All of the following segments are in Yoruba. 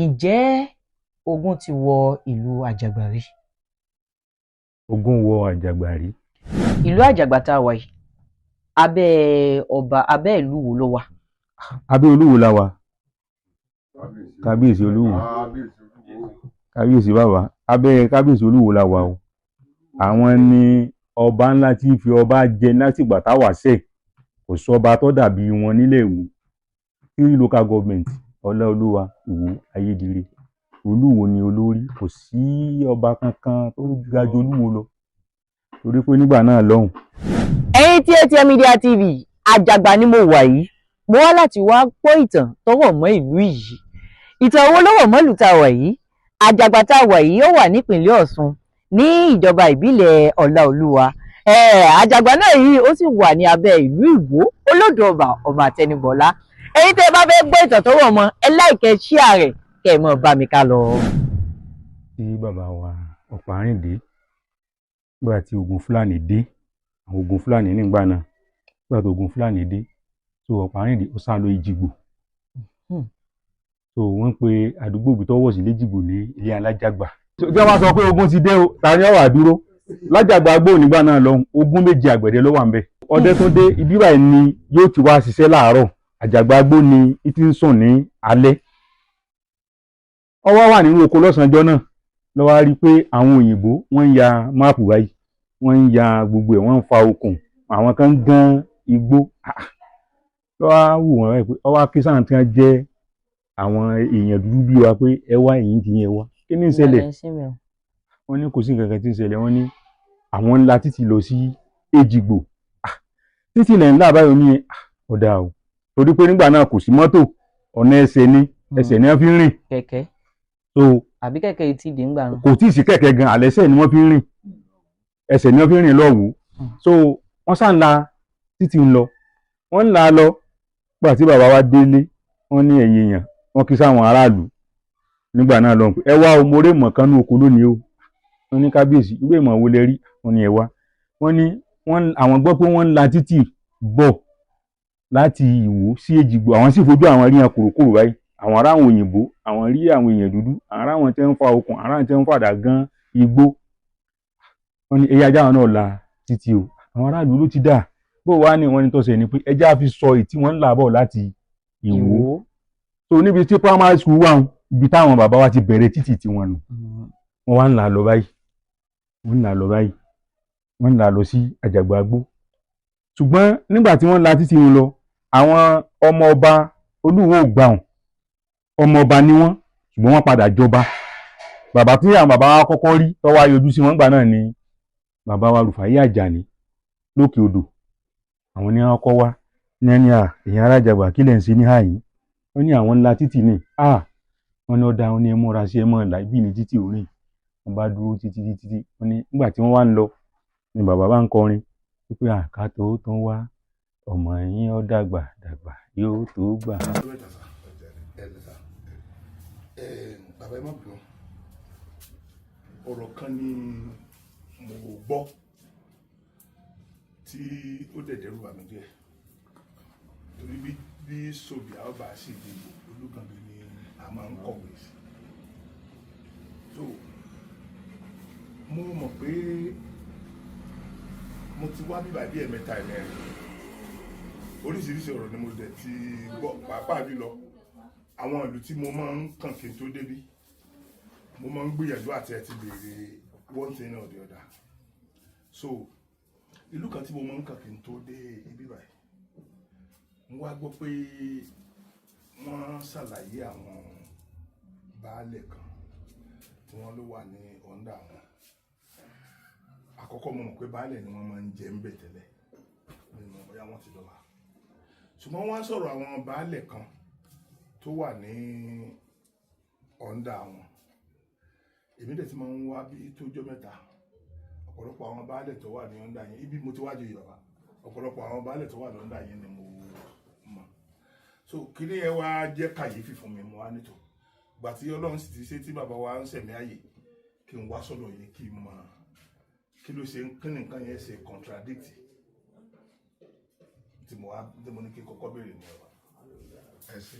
Ǹjẹ́ ogun ti wọ ìlú Àjàgbà rí? Ogun wọ Àjàgbà rí. Ìlú Àjàgbà tá a wà yìí, abẹ́ ọba, abẹ́ ìlú wo ló wà? Abẹ́ Olúwo la wà. Kábíyèsí Olúwo, kábíyèsí bàbá, abẹ́ kábíyèsí Olúwo la wà o. Àwọn ni ọba ńlá tí fi ọba jẹ látìgbà táwa ṣẹ̀. Kò sọba tó dàbí wọn nílẹ̀ Ìwó. Three local government: Ọláolúwa, Ìwó, Ayédire. Olúwo ni olórí. Kò sí ọba kankan tó ga ju Olúwo lọ, torí pé nígbà náà lọ́hùn. Ẹ̀yin tí ATM Media TV, Àjàgbà ni mo wà yìí. Mo wá láti wá gbọ́ ìtàn tó rọ̀ mọ́ ìlú yìí. Ìtàn wo ló rọ̀ mọ́ ìlú tá a wà yìí? Àjàgbà tá a wà yìí, ó wà nípìnlẹ̀ Ọ̀ṣun, ní ìjọba ìbílẹ̀ Ọláolúwa. Àjàgbà náà yìí, ó sì wà ní abẹ́ ìlú Ìwó, Olódò Ọba, ọba Àtẹnubọ̀lá. Ẹ̀yin tẹ́ ẹ bá fẹ́ gbọ́ ìtàn tó rọ̀ mọ́, ẹ like, share rẹ̀, kẹ́ ẹ mọ̀ bá mi ká lọ. Tí bàbá wa Ọ̀párìndé, nígbà tí ogun Fúlàní dé, àwọn ogun Fúlàní nígbà náà, nígbà tí ogun Fúlàní dé, so Ọ̀párìndé ó sá lọ Èjìgbò. So wọ́n ń pe àdúgbò ibi tó wọ̀ sí l'Éjìgbò ní ilé Alájàgbà. Tí wọ́n bá sọ pé ogun ti dé o, ta ni ó wà dúró lájàgbà gbò nígbà náà lọ́hùn? Ogún méje àgbẹ̀dẹ ló wà ń bẹ̀. Ọdẹ tó dé ibi báyìí ni yóò ti wá ṣiṣẹ́ láàárọ̀. Àjàgbá gbó ni ti ń sùn ní alẹ́. Ó wá wà nínú oko lọ́sàn-án náà ló wá rí i pé àwọn òyìnbó, wọ́n ń ya map báyìí, wọ́n ń ya gbogbo ẹ̀, wọ́n ń fa okùn, àwọn kan ń gán igbó. Ló wá wù wọ́n báyìí pé ó wá ké sáwọn tí wọ́n jẹ́ àwọn èèyàn dúdú bí wa pé, "Ẹ wá, èyí ti yẹn wá, kí ni ń ṣẹlẹ̀?" Wọ́n ní kò sí nǹkan kan tí ń ṣẹlẹ̀. Wọ́n ní àwọn ńlá títì lọ sí Èjìgbò. Títì ilẹ̀ ńlá báyìí ní ọ̀dà o, torí pé nígbà náà kò sí mọ́tò, ọ̀nà ẹsẹ̀ ni, ẹsẹ̀ ni wọ́n fi ń rìn. Kẹ̀kẹ́? So Àbí kẹ̀kẹ́ yìí ti dé ńgbà náà? Kò tí ì sí kẹ̀kẹ́ gan. Àlẹ́sẹ̀ ni wọ́n fi ń rìn, ẹsẹ̀ ni wọ́n fi ń rìn lọ́wọ́. So wọ́n sá ń la títì ń lọ, wọ́n ń là á lọ. Nígbà tí bàbá wa délé, wọ́n ní ẹ̀yìn èèyàn, wọ́n kí sáwọn aráàlú nígbà náà lọ pé, "Ẹ wá o, mo rí ìmọ̀ kan ní oko lónìí o." Wọ́n ní, "Kábíyèsí, irú ìmọ̀ wo lẹ rí?" Wọ́n ní, "Ẹ wá." Wọ́n ní wọ́n àwọn gbọ́ pé wọ́n ń la títì bọ̀ láti Ìwó sí Èjìgbò. Àwọn sì fojú àwọn rí wọn kòròkòrò báyìí, àwọn ará àwọn òyìnbó, àwọn rí àwọn èèyàn dúdú, àwọn ará àwọn tí ń fa okùn, ará àwọn tí ń fàdà gan igbó. Wọ́n ní ẹyẹ ajá àwọn náà la títì o. Àwọn aráàlú ló ti dà bó wàá ní. Wọ́n ní tọ́sẹ̀ ni pé ẹjẹ́ á fi sọ èyí tí wọ́n ń là bọ̀ láti Ìwó. So níbi tí primary school wà, ibi táwọn bàbá wa ti bẹ̀rẹ̀ títì tiwọn nù. Wọ́n wá ń là lọ báyìí, wọ́n ń là lọ báyìí, wọ́n ń là lọ sí Àjàgbàgbó. Ṣùgbọ́n nígbà tí wọ́n la títì wọn lọ, àwọn ọmọ ọba Olúwo ò gbà wọn. Ọmọ ọba ni wọ́n, ṣùgbọ́n wọ́n padà jọba. Bàbá tí àwọn bàbá wa kọ́kọ́ rí tó wá yọjú sí wọn gbà náà ni bàbá wa Rùfàyí Àjàní lókè odò. Àwọn ní wọn kọ́ wá ní ẹni à, "Èèyàn ará Àjàgbà, kí lẹ̀ ń ṣe ní àyín?" Wọ́n ní àwọn ńlá títì ní à. Wọ́n ní ọ̀dà. Wọ́n ní ẹ múra sí, ẹ mọ̀ ọ̀la ibi ní títì orin. Wọ́n bá dúró títí títí. Wọ́n ní nígbà tí wọ́n wá ń lọ ni bàbá bá ń kọrin wípé, "Àká tó tún wá, ọmọ yín ó dàgbà dàgbà, yóò tó gbà." Bàbá, ẹ má bínú, ọ̀rọ̀ kan ni mo gbọ́ tí ó dẹ̀ dẹ́rù bà mí díẹ̀, torí bí sòbí àwọn bá sì dìbò Olúgànbí ni a máa ń kọ̀wé sí. So mo mọ̀ pé mo ti wá bíbá bí ẹ̀mẹ́ta, ẹ̀mẹ́rin. Oríṣiríṣi ọ̀rọ̀ ni mo dẹ̀ ti gbọ́, pàápàá jùlọ àwọn ìlú tí mo máa ń kàn kí n tó débí. Mo máa ń gbìyànjú àti ẹ ti béèrè one thing or the other. So ìlú kan tí mo máa ń kàn kí n tó dé ibi báyìí, mo wá gbọ́ pé wọ́n ṣàlàyé àwọn baálẹ̀ kan tí wọ́n ló wà ní under wọn. Àkọ́kọ́, mo mọ̀ pé baálẹ̀ ni wọ́n máa ń jẹ ń bẹ̀ tẹ́lẹ̀, mi mọ̀ bóyá wọ́n ti dọ̀bà, ṣùgbọ́n wọ́n sọ̀rọ̀ àwọn baálẹ̀ kan tó wà ní under wọn. Èmi dẹ̀ ti máa ń wá bí tó jọ́ mẹ́ta. Ọ̀pọ̀lọpọ̀ àwọn baálẹ̀ tó wà ní under yẹn, ibi mo ti wá joyè bàbá, ọ̀pọ̀lọpọ̀ àwọn baálẹ̀ tó wà ní under yẹn ni mo mọ̀. So kíní ẹ wá jẹ́ kàyéfì fún mi. Mo wá nítò gbà tí Ọlọ́run sì ti ṣe tí bàbá wa ń sẹ̀mí ààyè, kí n wá sọ́dọ̀ yìí, kí n mọ̀ kí ló ṣe, kí ni nǹkan yẹn ṣe contradict tí mo wá tí mo ní kí n kọ́kọ́ béèrè ní ọ̀rọ̀ ẹ sí.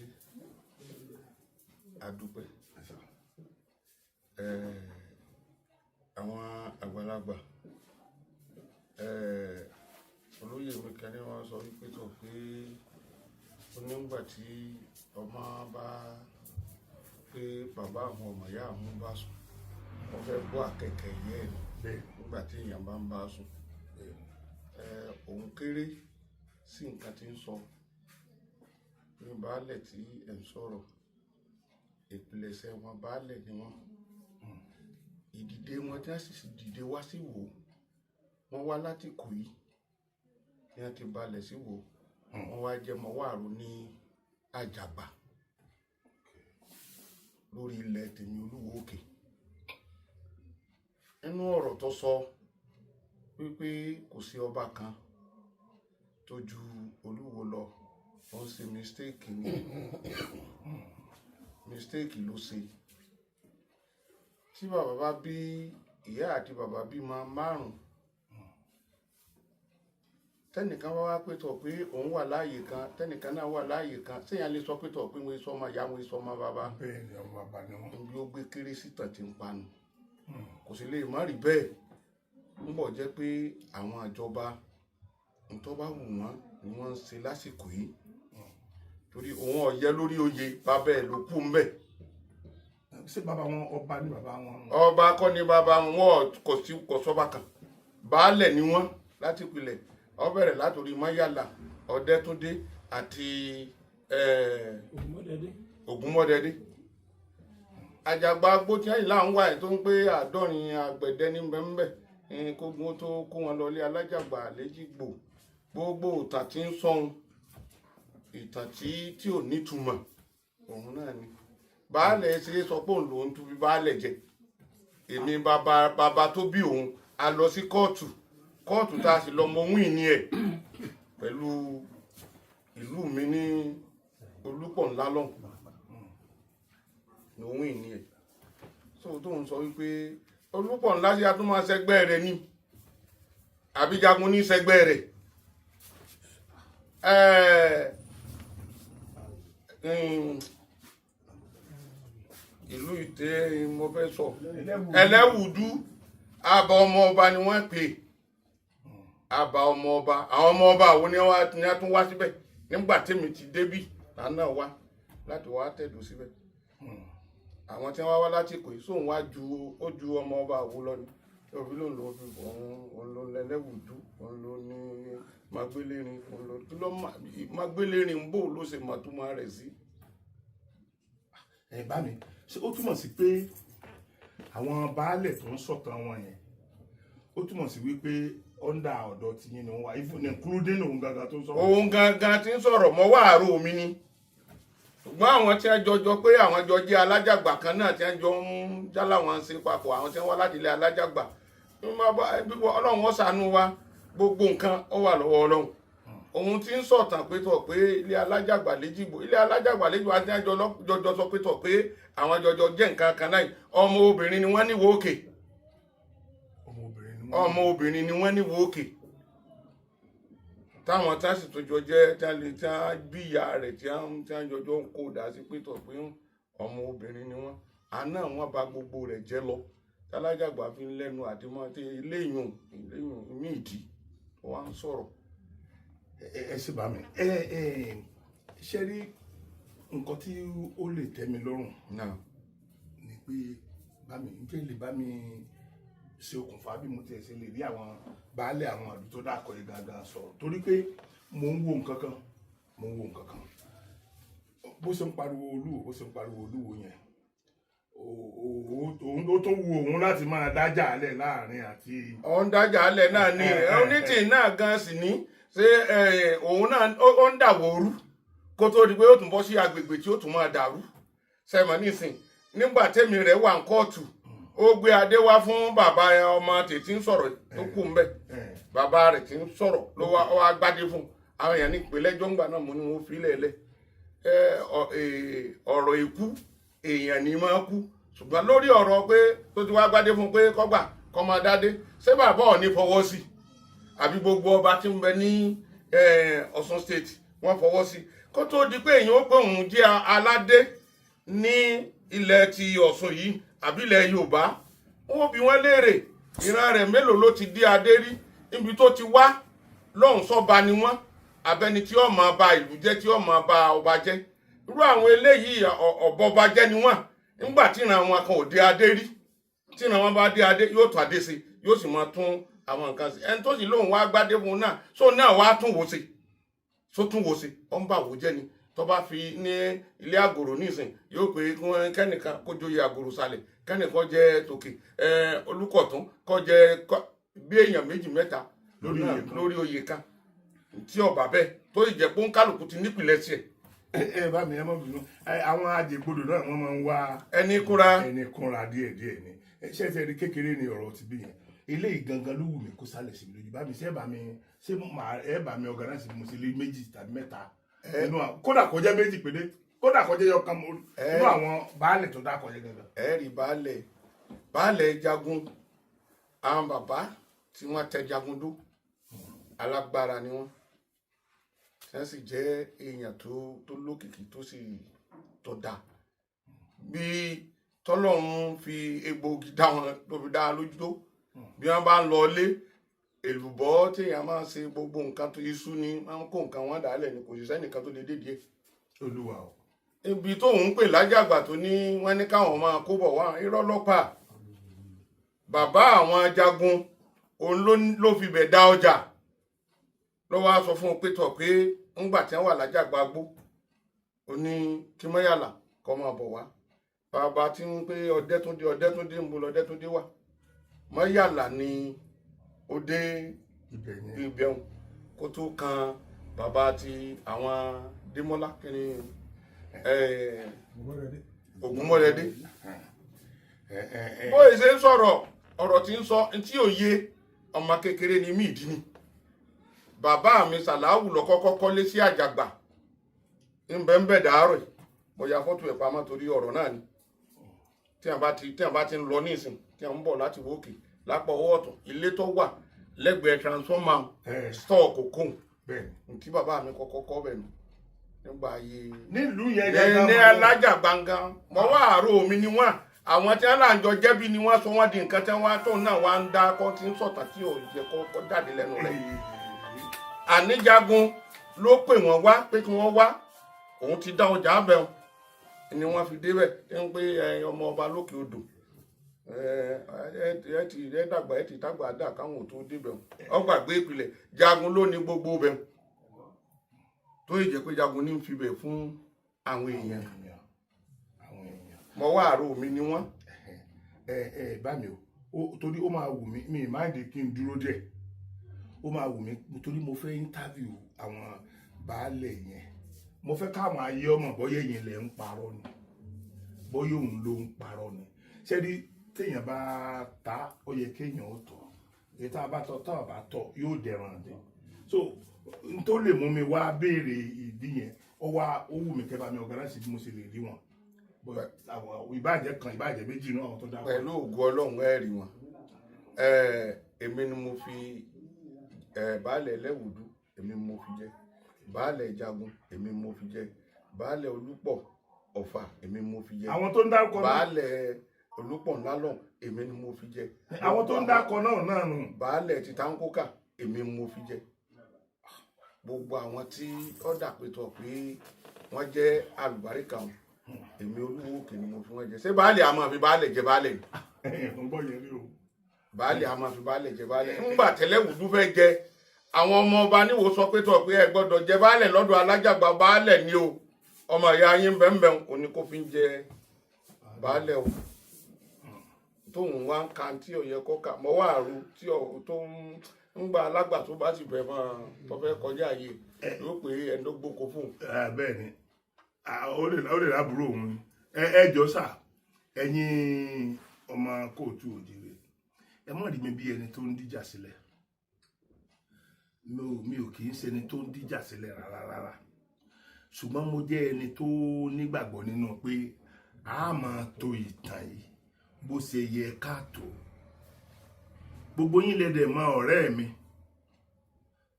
Adúpẹ́. Àwọn àgbàlagbà, olóyè mi kan ní wọ́n sọ wípé tó pé onígbà tí ọmọ bá pé bàbá àwọn ọmọ ìyá àwọn bá sùn, wọ́n fẹ́ gbọ́ àkẹ́kẹ́ yẹ́ ẹ̀ nígbà tí èèyàn bá ń bá sùn. Òun kéré sí nǹkan tí ń sọ ní baálẹ̀ tí ẹ̀ ń sọ̀rọ̀. Ìpilẹ̀ṣẹ̀ wọn, baálẹ̀ ni wọ́n. Ìdìde wọn tí wọ́n sì dìde wá sí Ìwó, wọ́n wá láti Ìkòyí ní wọ́n ti balẹ̀ sí Ìwó. Wọ́n wá jẹ́ mọ́wàrú ní Àjàgbà lórí ilẹ̀ tèmi Olúwo Òkè. Nínú ọ̀rọ̀ tó sọ wípé kò sí ọba kan tó ju Olúwo lọ, ó ń ṣe mistake ni, mistake ló ṣe. Tí bàbá bá bí ìyá àti bàbá bímọ márùn, tẹnìkan bá wá pé tọ̀ pé òun wà láàyè kan, tẹnìkan náà wà láàyè kan, séèyàn lè sọ pé tọ̀ pé wọ́n sọ ọmọ ìyá, wọ́n sọ ọmọ bàbá? Bẹ́ẹ̀ ni, ọmọ bàbá ni wọ́n. Níbi ó gbé kéré sítan tí ń panu, kò sì lè má rí bẹ́ẹ̀. Ń bọ̀ jẹ́ pé àwọn ìjọba, ntọ́ bá wù wọ́n ni wọ́n ń ṣe lásìkò yìí, torí òun ọ̀yẹ́ lórí oyè bàbá ẹ̀ ló kú mbẹ̀. Ṣé bàbá wọn, ọba ní bàbá wọn? Ọba kọ́ ni bàbá wọn, kò sí, kò sọ́ba kan. Baálẹ̀ ni wọ́n láti pilẹ̀. Ó bẹ̀rẹ̀ látòrí Máyàlá, Ọ̀dẹ́túndé àti Ògúnmọ́dẹ́dé. Àjàgbá agbó tí àyìnlá ń wà tó ń pé 70 àgbẹ̀dẹ ní bẹ́ńbẹ́ kógun tó kó wọn lọlé alájàgbà lẹ́jìgbò. Gbogbo ìtàn tí ń sọhun, ìtàn tí ò nítumọ̀ òun náà ni. Baálẹ̀ ṣe é sọ pé òun lòún tún fi baálẹ̀ jẹ. Èmi, bàbá bàbá tó bí òun, a lọ sí kóòtù. Kóòtù tá a sì lọ, mọ wíìn ní ẹ̀ pẹ̀lú ìlú mi ní Olúpọ̀ ńlá lọ́hùn ní wíìn ní ẹ̀. So tóun sọ wípé Olúpọ̀ ńlá sí atúmọ̀ sẹgbẹ́ rẹ̀ ní àbíjagun ní sẹgbẹ́ rẹ̀. Ìlú ìtẹ́ mo fẹ́ sọ, Ẹlẹ́wùdú, àbá ọmọ ọba ni wọ́n pè àbá ọmọ ọba. Àwọn ọmọ ọba àwọn ni wọ́n tún wá síbẹ̀ nígbà tèmi ti débí lánàá wá láti wá tẹ̀dó síbẹ̀. Àwọn tí wọ́n wá láti Ìkòyí, sóun wá ju ó ju ọmọ ọba àwo lọ ni òbí lòun ló fi òun, òun ló lẹ́lẹ́wùdú, òun ló ní magbélérin, òun ló kí ló magbélérin ń bò ló ṣe màtúmọ̀ rẹ̀ sí. Ẹ bá mi, ṣé ó túmọ̀ sí pé àwọn baálẹ̀ tó ń sọ̀tàn wọn yẹn, ó túmọ̀ sí wípé under ọ̀dọ̀ tiyín ni wọ́n wà, even including òun gangan tó ń sọ̀rọ̀? Òun gangan tí ń sọ̀rọ̀ mọ́ wàárò mi ni, ṣùgbọ́n àwọn tí wọ́n jọjọ pé àwọn jọ jẹ́ alájàgbà kan náà, tí wọ́n jọ ń jálá wọn ṣe papọ̀, àwọn tí wọ́n wá láti ilé alájàgbà, Ọlọ́run ó ṣàánú wa. Gbogbo nǹkan ó wà lọ́wọ́ Ọlọ́run. Òun tí ń sọ̀tàn pé tọ̀ pé ilé alájàgbà léjìgbò, ilé alájàgbà léjìgbò, àti àjọ jọjọ sọ pé tọ̀ pé àwọn jọjọ jẹ́ nǹkan kan náà. Ọmọ obìnrin ni wọ́n níwò òkè. Ọmọ obìnrin ni wọ́n. Ọmọ obìnrin ni wọ́n níwò òkè, táwọn tá sì tún jọ jẹ́ tí wọ́n lè tí wọ́n bí ìyá rẹ̀, tí wọ́n jọjọ ń kó dà sí pé tọ̀ pé ọmọ obìnrin ni wọ́n. Àná wọn bà gbogbo rẹ̀ jẹ́ lọ, tálájàgbà fi ń lẹ́nu àti mọ́ tí eléyùn eléyùn mí ìdí wọ́n á ń sọ̀rọ̀. Ẹ ṣe bá mi, ẹ ṣe rí nǹkan tí ó lè tẹ́ mi lọ́rùn náà ni pé bá mi, n fẹ́ lè bá mi ṣe okùnfà bí mo tiẹ̀ ṣe lè rí àwọn baálé àwọn àdúgbò tó dàkọ̀ yìí gangan sọ̀rọ̀, torí pé mò ń wo nǹkan kan, mò ń wo nǹkan kan. Bó ṣe ń pariwo Olúwo, bó ṣe ń pariwo Olúwo yẹn, òun ó tún wu òun láti máa dájà alẹ̀ láàrin àti. Òun dájà alẹ̀ náà ni. Onítìí náà gan sì ní ṣé òun náà ó ń dàwóoru kó tó di pé ó tún bọ́ sí agbègbè tí ó tún máa dàrú sẹ́mọ̀ nísìn. Nígbà tẹ́mi rẹ̀ wà ní kóòtù, ó gbé adé wá fún bàbá ọmọ tètè ń sọ̀rọ̀ tó kù ńbẹ̀. Bàbá rẹ̀ tí ń sọ̀rọ̀ ló wá, ó wá gbádé fún àwọn èèyàn ní ìpínlẹ̀ jọ́ngbà náà. Mo ní wọn fi lẹ̀lẹ̀ ọ̀rọ̀ ikú, èèyàn ní máa kú, ṣùgbọ́n lórí ọ̀rọ̀ pé tó ti wá gbádé fún pé kọ́gbà kọ́ máa dádé, ṣé bàbá ò ní fọwọ́ sí, àbí gbogbo ọba tí ń bẹ ní Ọ̀ṣun State wọ́n fọwọ́ sí, kó tó di pé èèyàn ó pé òun jẹ́ aládé? Ní ilẹ̀ ti Ọ̀ṣun yìí àbí ilẹ̀ Yorùbá, wọ́n bi wọ́n léèrè, ìran rẹ̀ mélòó ló ti dé adé rí? Níbi tó ti wá lọ́hùn, sọ́ba ni wọ́n, abẹni tí ó máa ba ìlú jẹ́, tí ó máa ba ọba jẹ́? Irú àwọn eléyìí, ọ̀bọba jẹ́ ni wọ́n. Nígbà tí ìran wọn kan ò dé adé rí, tí ìran wọn bá dé adé, yóò tún adé sí, yóò sì máa tún àwọn nǹkan sí. Ẹni tó sì lóun wá gbádé fún un náà, só náà wá tún wò sí, só tún wò sí, ó ń bà wò jẹ́ ni. Tó bá fi ní ilé àgòrò nísìn, yóò pé kí wọ́n kẹ́nìkan kó joyè àgòrò sàlẹ̀, kẹ́nìkan jẹ́ tòkè, olùkọ̀tún kó jẹ́ bí èèyàn méjì mẹ́ta lórí oyè kan. Lórí oyè kan tí ọba bẹ́ẹ̀ tó sì jẹ́ pé kálukú ti nípìnlẹ̀ tiẹ̀. Ẹ bá mi, ẹ má bínú. Àwọn àjẹgbodò náà, wọ́n máa ń wá ẹni kúra. Ẹni kúnra díẹ̀ díẹ̀ ni. Ṣé ẹ rí, kékeré ni ọ̀rọ̀ ti bí yẹn. Eléyìí gangan ló wù mí kó sálẹ̀ sí mi lójú. Bá mi ṣe, ẹ bá mi ṣé, màá ẹ bá mi organize bí mo ṣe lé méjì tàbí mẹ́ta nínú kódà kó jẹ́ méjì péré, kódà kó jẹ́ yọkan mo nínú àwọn baálẹ̀ tó dákọ̀ yẹn gangan. Ẹ rí baálẹ̀, baálẹ̀ jagun, àwọn bàbá tí wọ́n tẹ jagun dó, alágbára ni wọ́n, tí wọ́n sì jẹ́ èèyàn tó lókìkí, tó sì tó dáa, bí tọ́lọ́run fi egbòogi dá wọn, tó fi dá lójú tó. Bí wọ́n bá ń lọ ilé èlùbọ́ téèyàn máa ń ṣe, gbogbo nǹkan tó iṣu ni máa ń kó nǹkan wọn dálẹ̀ ni, kò sì sẹ́nìkan tó lè dédìí ẹ̀. Olúwa o. Ibi tóun ń pè lájàgbà tó ní wọ́n ní káwọn máa kó bọ̀ wá, irọ́ lọ́pàá. Bàbá àwọn jagun, òun ló fi bẹ̀ dá ọjà, ló wá sọ fún un pé tọ̀ pé ńgbà tí wọ́n wà lájàgbà gbó, ó ní kí mọ́yàlà kọ́ máa bọ̀ wá. Bàbá tí ń pé Ọdẹ́túndé, Ọdẹ́túndé, ń bo lọ́dẹ́túndé wà? Mọ́yàlà ni ó dé. Ibẹ̀ yẹn. Ibẹ̀hùn kó tó kan bàbá ti àwọn Démọ́lá, kí ni Ògúnmọ́lẹ́dé. Ẹ ẹ ẹ Bóyè ṣe ń sọ̀rọ̀, ọ̀rọ̀ tí ń sọ tí ò yé ọmọ kékeré ni mí. Ìdí ni bàbá mi Sàláwù lọ kọ́kọ́ kọ́lé sí Àjàgbà, ńbẹ́ńbẹ́ dàárọ̀ yìí. Mo ya fọ́tò ẹ̀ pamọ́ torí ọ̀rọ̀ náà ni. Tí a bá ti ń lọ ní ìsìn, tí a ń bọ̀ láti wókè lápá ọwọ́ ọ̀tún, ilé tó wà lẹ́gbẹ̀ẹ́ transformer, store kòkó Bẹ́ẹ̀ tí bàbá mi kọ́kọ́ kọ́ bẹ̀ nù nígbà ayé nílùú yẹn ní gangan ní mọ̀. Alájà gbàngàn mọ wá àárò mi ni wọn, àwọn tí wọn là ń jọ jẹbi ni wọn sọ wọn di nǹkan tí wọn tó náà wá ń dá kọ, tí ń sọ̀tà tí ò yẹ kó jáde lẹ́nu rẹ̀. Àníjagun ló pè wọ́n wá pé kí wọ́n wá, òun ti dá ọjà bẹ̀ ni wọ́n fi débẹ̀ ń pé ẹ, ọmọ ọba lókè odò, ẹ ẹ ti ẹ dàgbà, ẹ ti dàgbà dà káwọn ò tó débẹ̀. Ọ gbàgbé ìpìlẹ̀, jagun ló ní gbogbo bẹ̀, tó yìí jẹ́ pé jagun ní ń fi bẹ̀ fún àwọn èèyàn. Àwọn èèyàn. Mọ wá àrò mi ni wọ́n. Ẹ ẹ bá mi o, torí ó máa wù mí, mi máa ń di kí n dúró díẹ̀, ó máa wù mí torí mo fẹ́ interview àwọn baálẹ̀ yẹn. Mo fẹ́ káwọn ayé ọmọ bóyá èyàn lẹ̀ ń parọ́ ni, bóyá òun ló ń parọ́ ni. Ṣé rí, téèyàn bá ta, ó yẹ kéèyàn ó tọ̀. Èyí tá a bá tọ̀, tá a bá tọ̀, yóò dẹ̀ràn dé. So n tó lè mú mi wá béèrè ìdí yẹn, ó wá ó wù mí kẹ́ bá mi organize bí mo ṣe lè rí wọn. But àwọn ìbàjẹ́ kan, ìbàjẹ́ méjì náà, àwọn tó dá. Pẹ̀lú ògo Ọlọ́run, ẹ rí wọn. Èmi ni mo fi baálẹ̀ Ẹlẹ́wùdú, èmi ni mo fi jẹ baálẹ̀ Jagun, èmi ni mo fi jẹ baálẹ̀ Olúpọ̀ Ọ̀fà, èmi ni mo fi jẹ Àwọn tó ń dárúkọ náà. Baálẹ̀ Olúpọ̀ ńlá lọ́hùn, èmi ni mo fi jẹ. Àwọn tó ń dákọ náà náà nù. Baálẹ̀ ti Táńkókà, èmi ni mo fi jẹ. Gbogbo àwọn tí ó dà pé tọ̀ pé wọ́n jẹ́ àlùbáríkà wọn, èmi Olúwo òkè ni mo fi wọ́n jẹ. Ṣé baálẹ̀ a máa fi baálẹ̀ jẹ baálẹ̀ ni? Ń gbọ́ yẹn rí o. Baálẹ̀ a máa fi baálẹ̀ jẹ baálẹ̀. Ńgbà tẹ́lẹ̀wùdú fẹ́ jẹ, àwọn ọmọ ọba níwò sọ pé tọ̀ pé ẹ gbọ́dọ̀ jẹ baálẹ̀ lọ́dọ̀ alájàgbà. Baálẹ̀ ni o, ọmọ ìyá yín bẹ́ẹ̀nbẹ́ẹ̀ òní kó fi ń jẹ baálẹ̀ o. Tóun wá ń ka tí ò yẹ kó kà mọ́ wá àrò tí ò tó ń gba alágbà tó bá sì fẹ́ máa tó fẹ́ kọjá yìí, yóò pé ẹni tó gbóko fún un. Ẹ, bẹ́ẹ̀ ni. Ah, ó lè lábúrò òun ni. Ẹ jọ sà, ẹ̀yin ọmọ kóòtù òjìrè, ẹ mọ̀ rí mi bí ẹni tó ń díjà sílẹ̀. Mi ò kì í ṣe ẹni tó ń díjà sílẹ̀ rárá rárá, ṣùgbọ́n mo jẹ́ ẹni tó nígbàgbọ́ nínú pé a máa to ìtàn yìí bó ṣe yẹ ká tó. Gbogbo yín lẹ dẹ̀ mọ̀ ọ̀rẹ́ mi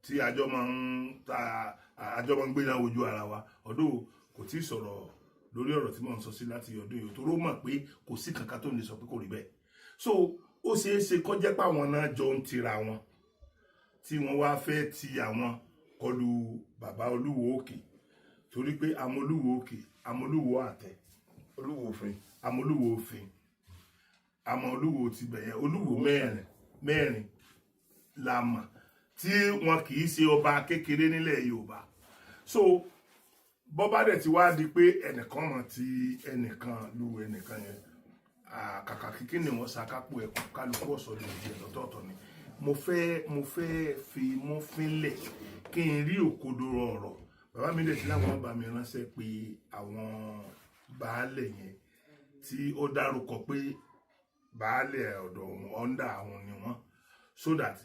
tí àjọ máa ń ta, àjọ máa ń gbéná wojú ara wa. Ọdún kò tí ì sọ̀rọ̀. Lórí ọ̀rọ̀ tí mò ń sọ sí láti ọdún yìí, torí ó mọ̀ pé kò sí kankan tó lè sọ pé kò rí bẹ́ẹ̀. So ó ṣeé ṣe kó jẹ́ pé àwọn náà jọ ń tira wọn, tí wọ́n wá fẹ́ ti àwọn kọlu bàbá Olúwo Òkè, torí pé amolúwo òkè, amolúwo àtẹ, Olúwo òfin. Amolúwo òfin, àmọ́ Olúwo ti bẹ̀yẹ. Olúwo mẹ́rin mẹ́rin la mọ̀ tí wọn kì í ṣe ọba kékeré nílẹ̀ Yorùbá. So bọ́bá dẹ̀ ti wá di pé ẹnìkan mọ̀ tí ẹnìkan lu ẹnìkan yẹn, kàkà kíkí ni wọ́n ṣàkápò ẹ̀kọ́, kálukú ọ̀sọ́ lè di ẹ̀ lọ́tọ̀ọ̀tọ̀ ni. Mo fẹ́ fi mú fínlẹ̀ kí n rí òkodoro ọ̀rọ̀. Bàbá mi dẹ̀ ti láwọn bá mi ránṣẹ́ pé àwọn baálẹ̀ yẹn tí ó dárúkọ pé baálẹ̀ ọ̀dọ̀ òun, under àwọn ni wọ́n, so that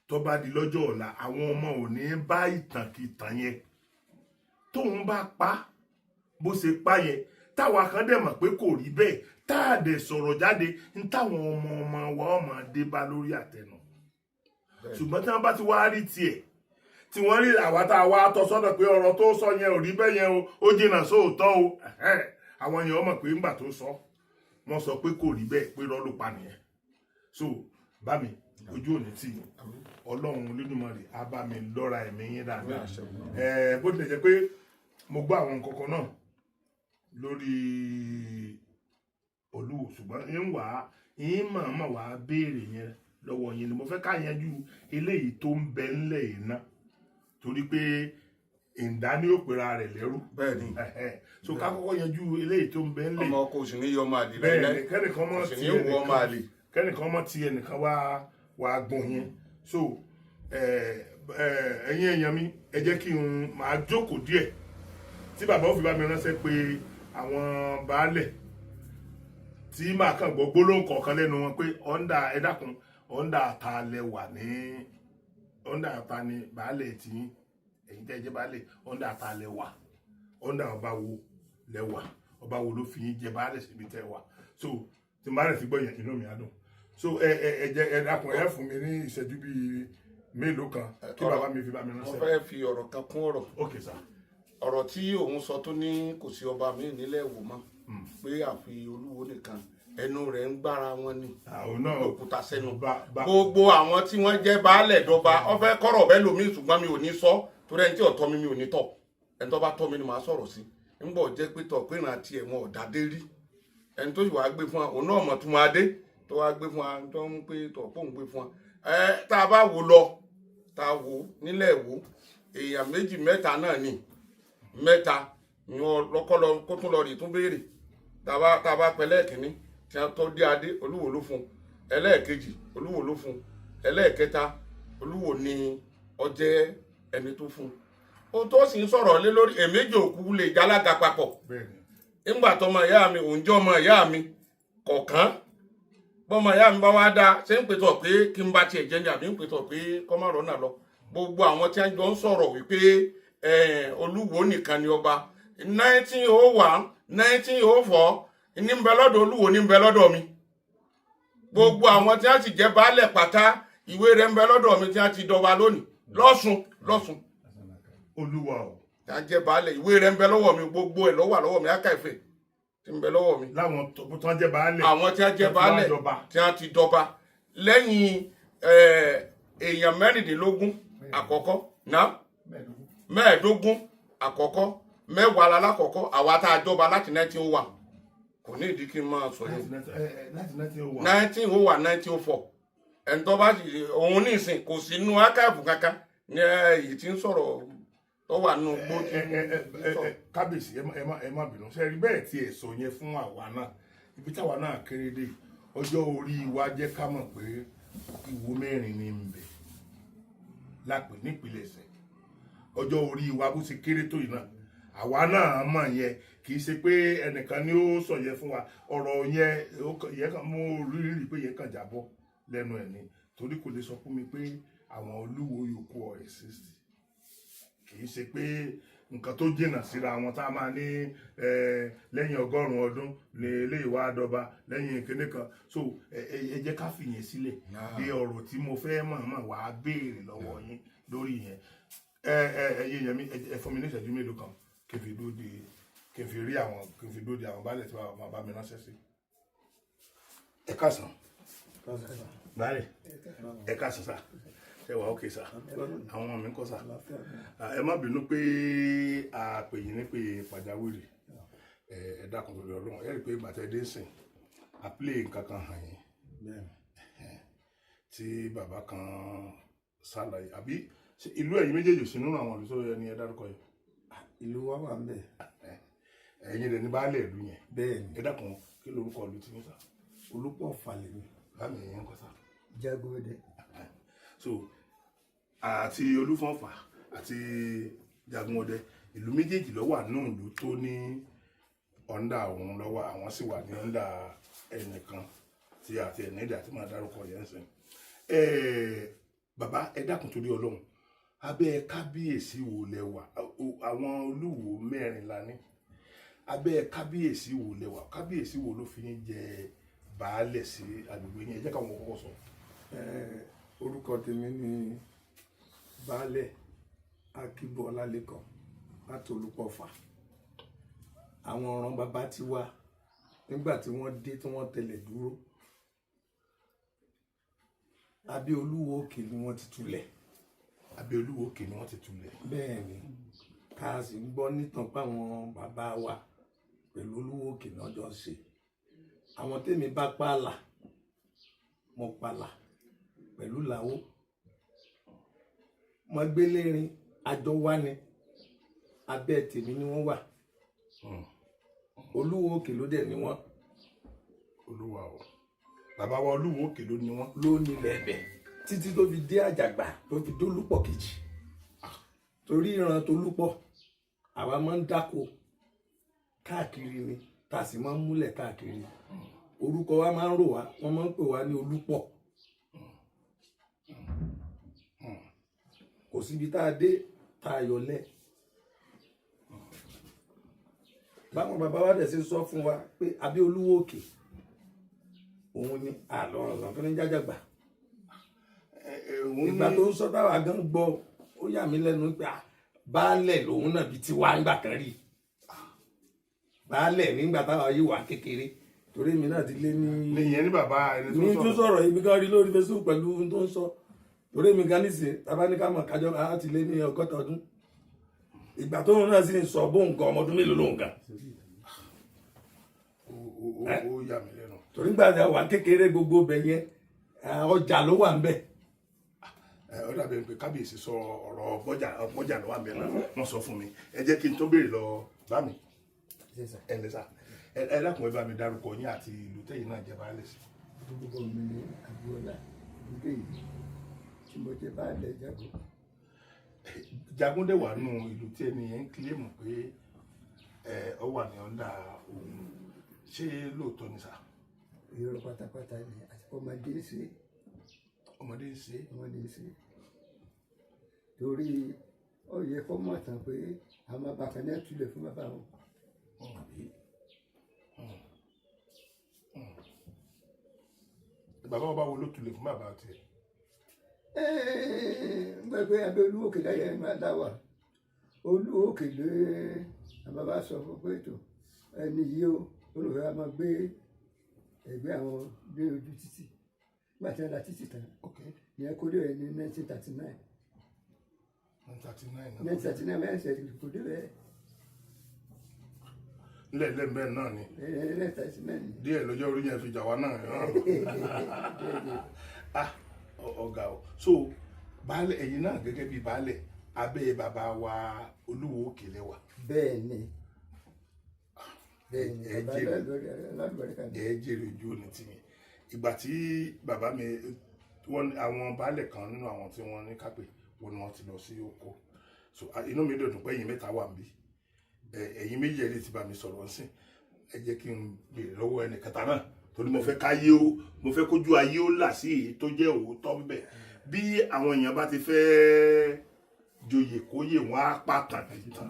tó bá di lọ́jọ́ ọ̀la, àwọn ọmọ ò ní bá ìtànkìtàn yẹn tóun bá pa bó ṣe pa yẹn, táwa kan dẹ̀ mọ̀ pé kò rí bẹ́ẹ̀, tá a dẹ̀ sọ̀rọ̀ jáde ń táwọn ọmọ ọmọ wa ọmọ dé bá lórí àtẹnu. Ṣùgbọ́n tí wọ́n bá ti wá rí tiẹ̀, tí wọ́n rí àwa tá a wá tọ́ sọ́dọ̀ pé ọ̀rọ̀ tó sọ yẹn ò rí bẹ́ẹ̀ yẹn o, ó jìnnà sóòótọ́ o, ẹ̀hẹ́n, àwọn yẹn mọ̀ pé ńgbà tó sọ, wọ́n sọ pé kò rí bẹ́ẹ̀, pé irọ́ ló pa nìyẹn. So bá mi, ojú òní tì yín. Ọlọ́run Olódùmarè á bá mi lọ́ra ẹ̀mí yín dáadáa. Bó tilẹ̀ jẹ́ pé mo gbọ́ àwọn nǹkan kan náà lórí Olúwo, ṣùgbọ́n ń wà á ń mọ̀ọ́mọ̀ wá béèrè yẹn lọ́wọ́ yín ni. Mo fẹ́ ká yanjú eléyìí tó ń bẹ ńlẹ̀ yìí ná, torí pé ìdání òpèrà rẹ̀ lẹ́rú. Bẹ́ẹ̀ ni. Ẹ̀hẹ́. So ká kọ́kọ́ yanjú eléyìí tó ń bẹ ńlẹ̀. Ọmọ ọkọ òsì ní yọ ọmọ àlè. Bẹ́ẹ̀ ni. Láíláí. Kẹ́nìkan mọ́ Kò sì ti ní wọ ọmọ ẹnìkan àlè. Kẹ́nìkan mọ́ ti ẹnìkan wá wá gbọ̀n yẹn. So ẹ̀yin èèyàn mi, ẹ jẹ́ kí n máa jókòó díẹ̀ tí bàbá ó fi bá mi ránṣẹ́ pé àwọn baálẹ̀, tí màá kàn gbọ́ gbólóhùn kọ̀ọ̀kan lẹ́nu wọn pé under, ẹ dákun, under ta lẹ wà ní, under ta ni baálẹ̀ tiyín, ẹ̀yin tẹ́ ẹ jẹ́ baálẹ̀, under ta lẹ wà, under ọba wo lẹ wà, ọba wo ló fi yín jẹ baálẹ̀ síbi tẹ́ wà. So tí n bá rẹ̀ ti gbọ́ yẹn, inú mi á dùn. So ẹ jẹ́, ẹ dákun, ẹ fún mi ní ìṣẹ́jú bíi mélòó kan kí bàbá mi fi bá mi Mo ránṣẹ́. fẹ́ fi ọ̀rọ̀ kan kún ọ̀rọ̀. Ok sir. Ọ̀rọ̀ tí òun sọ tó ní kò sí ọba míì nílẹ̀ Ìwó mọ́, pé àfi Olúwo nìkan, ẹnu rẹ̀ ń gbára wọn ni. Àwọn náà Òkúta sẹ́nu. Bá Gbogbo àwọn tí wọ́n jẹ́ baálẹ̀ dọ́ba, wọ́n fẹ́ kọ́rọ̀ bẹ́ẹ̀ lómi, ṣùgbọ́n mi ò ní sọ, torí ẹni tí ò tọ́ mi, mi ò ní tọ̀. Ẹni tó bá tọ́ mi ni màá sọ̀rọ̀ sí. Ńgbọ̀ jẹ́ pé tọ̀ pé ìrántí ẹ̀ wọn ò dádé rí, ẹni tó sì wàá gbé fún wa, òun náà mọ̀ tún máa dé tó wàá gbé fún wa, tó ń pé tọ̀ pé òun gbé fún wa. Ẹ tá a bá wò lọ, tá a wò nílẹ̀ wò, èèyàn méjì mẹ́ta náà ni, mẹ́ta ni wọn lọ́kọ́ lọ kó tún lọ rí tún béèrè. Tá a bá pẹ́ lẹ́ẹ̀kínní tí a tó dé adé, Olúwo ló fún un. Ẹlẹ́ẹ̀kejì, Olúwo ló fún un. Ẹlẹ́ẹ̀kẹta, Olúwo ni ọjẹ́ ẹni tó fún un. Ohun tó sì ń sọ̀rọ̀ lé lórí, èméjì òkú lè jálága papọ̀. Bẹ́ẹ̀ ni. Ńgbà tọmọ ìyá mi, òun jẹ́ ọmọ ìyá mi kọ̀ọ̀kan, bọ́mọ ìyá mi bá wá dá ṣé ń pètò pé kí n bá tiẹ̀ jẹ́ ní, àbí ń pètò pé kọ́mọ̀rọ̀ náà lọ. Gbogbo àwọn tí wọ́n jọ ń sọ̀rọ̀ wípé Olúwo nìkan ni ọba, 1901, 1904 ní ń bẹ lọ́dọ̀ Olúwo, ní ń bẹ lọ́dọ̀ mi. Gbogbo àwọn tí wọ́n sì jẹ́ baálẹ̀ pátá, ìwé rẹ̀ ń bẹ lọ́dọ̀ mi, tí wọ́n ti dọba lónìí lọ́sùn lọ́sùn. Olúwa o. Tí wọ́n jẹ́ baálẹ̀, ìwé rẹ̀ ń bẹ lọ́wọ́ mi. Gbogbo ẹ̀ ló wà lọ́wọ́ mi, akáìfẹ́ tí ń bẹ lọ́wọ́ mi. Láwọn tó ń jẹ́ baálẹ̀. Àwọn tí wọ́n jẹ́ tó ti wá baálẹ̀ jọba. Tí wọ́n ti dọba lẹ́yìn èèyàn 16 àkọ́kọ́ náà, 15 àkọ́kọ́, 10 lálákọ̀ọ́kọ́, àwa tá a jọba láti 1901, kò ní ìdí kí n máa sọ yẹn. Láti 1901. 1901, 1904. Ẹni tó bá sì òun ní ìsìn kò sí inú archive kankan ní èyí tí ń sọ̀rọ̀ tó wà nínú gbó tí ẹ ẹ ẹ ń ẹ sọ̀rọ̀. Kábíyèsí, ẹ má bínú. Ṣe rí bẹ́ẹ̀ tí ẹ sọ yẹn fún àwa náà, ibi táwa náà kéré dé, ọjọ́ orí wa jẹ́ ká mọ̀ pé ìwo mẹ́rin ní ń bẹ lápè nípìnlẹ̀ṣẹ̀. Ọjọ́ orí wa bó ṣe kéré tó yìí náà, àwa náà mọ̀ yẹn. Kì í ṣe pé ẹnìkan ni ó sọ yẹn fún wa. Ọ̀rọ̀ yẹn yẹn kàn mú rírì pé yẹn kàn jábọ́ lẹ́nu ẹ̀ ni, torí kò lè sọ fún mi pé àwọn olúwo yòókù ọ̀ exist. Kì í ṣe pé nǹkan tó jìnnà síra wọn tá a máa ní lẹ́yìn 100 ọdún ní eléyìí wá dọba lẹ́yìn kinní kan. So ẹ jẹ́ ká fìyẹn sílẹ̀ bí ọ̀rọ̀ tí mo fẹ́ mọ̀ọ́mọ̀ wá béèrè lọ́wọ́ yín lórí yẹn. Ẹ ẹ ẹ yé yẹn mi, ẹ fún mi ní ìṣẹ́jú mélòó kan kí n fi dúró de. Kí n fi rí àwọn, kí n fi dóde àwọn baálẹ̀ tí wọ́n bá mi ránṣẹ́ sí. Ẹ káàsán, baálẹ̀. Ẹ káàsán sà. Ẹ wà ókè sà? Àwọn ọmọ mi ń kọ́ sà? Ẹ má bínú pé a pè yín ní pé pàjáwìrì. Ẹ dákun torí Ọlọ́run. Ẹ rí i pé gbàtẹ́ dé sìn, a play nǹkan kan hàn yín tí bàbá kan ṣàlàyé. Àbí ṣé ìlú ẹ̀yin méjèèjì ò sí nínú àwọn ìlú tó yẹ ní ẹ dárúkọ yìí? Ìlú wa wà ń bẹ̀. Ẹ̀yin rẹ̀ ní baálé ìlú yẹn? Bẹ́ẹ̀ ni. Ẹ dákun, kí lorúkọ ìlú tí ń sà? Olúpọ̀ Falẹ̀ mi. Bámi, ẹ̀yin ń kọ́ sà? Jagunde. So àti Olúfọ̀nfà àti Jagunọdẹ, ìlú méjèèjì ló wà nínú ìlú tó ní under òun lọ́wọ́. Àwọn sì wà ní under ẹnìkan tí àti ẹ̀nẹ́dà tí máa dárúkọ yẹn ń sìn. Bàbá, ẹ dákun torí Ọlọ́run, abẹ́ kábíyèsí wo lẹ wà? Àwọn olúwo mẹ́rin la ní. Abẹ́ kábíyèsí wo lẹ wà? Kábíyèsí wo ló fi ń jẹ baálẹ̀ sí agbègbè yẹn? Ẹ jẹ́ káwọn kọ́kọ́ sọ. Orúkọ tèmi ni Baálẹ̀ Akíbọ̀ Ọlálékan láti Olúpọ̀fà. Àwọn ọ̀ràn bàbá ti wá nígbà tí wọ́n dé, tí wọ́n tẹ̀lẹ̀ dúró abẹ́ Olúwo Òkè ni wọ́n ti túlẹ̀. Abẹ́ Olúwo Òkè ni wọ́n ti túlẹ̀. Bẹ́ẹ̀ ni, ká sì ń gbọ́ nítàn páwọn bàbá wa pẹ̀lú Olúwo Òkè náà jọ ṣe. Àwọn tèmi bá pààlà, mo pààlà pẹ̀lú làwó mo gbélérin àjọ wá ni, abẹ́ tèmi ni wọ́n wà. Olúwo Òkè ló dẹ̀ ni wọ́n. Olúwa o, bàbá wa Olúwo Òkè ló ní wọ́n. Ló nílẹ̀ ẹ̀bẹ̀ títí tó fi dé Àjàgbà, tó fi dólúpọ̀ kejì, torí ìran tolúpọ̀ àwa máa ń dáko káàkiri ni, tá a sì máa ń múlẹ̀ káàkiri. Orúkọ wa máa ń rò wá, wọ́n máa ń pè wá ní Olúpọ̀. Kò síbi tá a dé tá a yọlẹ̀. Báwọn bàbá wa dẹ̀ ṣe sọ fún wa pé abẹ́ Olúwo Òkè òun ni àlọ́ ọ̀sán tó ní Jájàgbà. Òun Ìgbà ní tó ń sọ táwa gan gbọ́, ó yà mí lẹ́nu pé baálẹ̀ lòun náà bíi tiwa ńgbà kan rí baálẹ̀ nígbà táwa yìí wà kékeré, torí èmi náà ti lé ní nìyẹn ní bàbá ẹni tó ní tó sọ̀rọ̀. Sọ̀rọ̀ ibi kan rí lórí Facebook pẹ̀lú ohun tó ń sọ, torí èmi gan nísìn tábà ní ká mọ̀ kájọ á ti lé ní 60 ọdún. Ìgbà tóun náà sì ń sọ bóun gan ọmọ ọdún mélòó lòun gan. Ó yà mí lẹ́nu. Torí gbà tí a wà kékeré, gbogbo bẹ̀ yẹn, ọjà ló wà ń bẹ̀. Ó dàbí ẹni pé kábíyèsí sọ ọ̀rọ̀ bọ́jà bọ́jà lọ́wọ́ àmì náà wọ́n sọ fún mi. Ẹ jẹ́ kí n tó béèrè lọ bá mi. Ẹ lẹ́sà, ẹ dákun, ẹ bá mi dárúkọ yín àti ìlú tẹ̀yìn náà jẹ́ baálẹ̀ sí. Orúkọ mi ni Agboola Bùdéyìí tí mo jẹ baálẹ̀ Jagun. Jagúndé wà nù ìlú tí ẹni yẹn ń kílèmù pé ọ wà ní under òun. Ṣé lóòótọ́ ni sà? Irọ́ pátápátá ni, àti ọmọdé ń ṣe. Ọmọdé ń ṣe. Ọmọdé ń ṣe, torí ó yẹ kó mọ̀ tán pé àwọn bàbá kan náà túlẹ̀ fún bàbá wọn. Bàbá wa wo ló tulẹ̀ fún bàbá tiẹ̀? Ń gbọ́ pé abẹ́ Olúwo Òkè láyé ẹ̀ máa dá wà. Olúwo Òkè lé àwọn bàbá sọ fún pé tó ẹni yìí ó olùfẹ́ wa máa gbé ẹgbẹ́ àwọn dé ojú títì nígbà tí wọ́n la títì tán. Ìyẹn kó dé rẹ̀ ní 1939. 1939. 1939 mẹ́rin ṣe kó dé rẹ̀. Nílẹ̀ lẹ́ẹ̀mẹ́ náà ni. 1939 ni. Díẹ̀ lọ́jọ́ orí yẹn fi jà wá náà. Ah, ọ̀gá o. So baálẹ̀, ẹ̀yin náà gẹ́gẹ́ bíi baálẹ̀, abẹ́ bàbá wa Olúwo Òkè lẹ́wà? Bẹ́ẹ̀ ni, bẹ́ẹ̀ ni. Ẹ Bàbá jèrè. alábẹ̀rẹ̀ kan ní. Ẹ jèrè ojú òní tì yín. Ìgbà tí bàbá mi wọ́n, àwọn baálẹ̀ kan nínú àwọn tí wọ́n ní kápẹ́ wọn ni wọ́n ti lọ sí oko. So inú mi dùn pé ẹ̀yin mẹ́ta wà níbí. Ẹ̀yin méjì ẹ̀ lè ti bá mi sọ̀rọ̀ ńsìn. Ẹ jẹ́ kí n béèrè lọ́wọ́ ẹnì kẹta náà, torí mo fẹ́ káyé ó, mo fẹ́ kójú ayé ó là sí èyí tó jẹ́ òótọ́ ń bẹ̀. Bí àwọn èèyàn bá ti fẹ́ joyè kóyè, wọn á pàtàkì tán.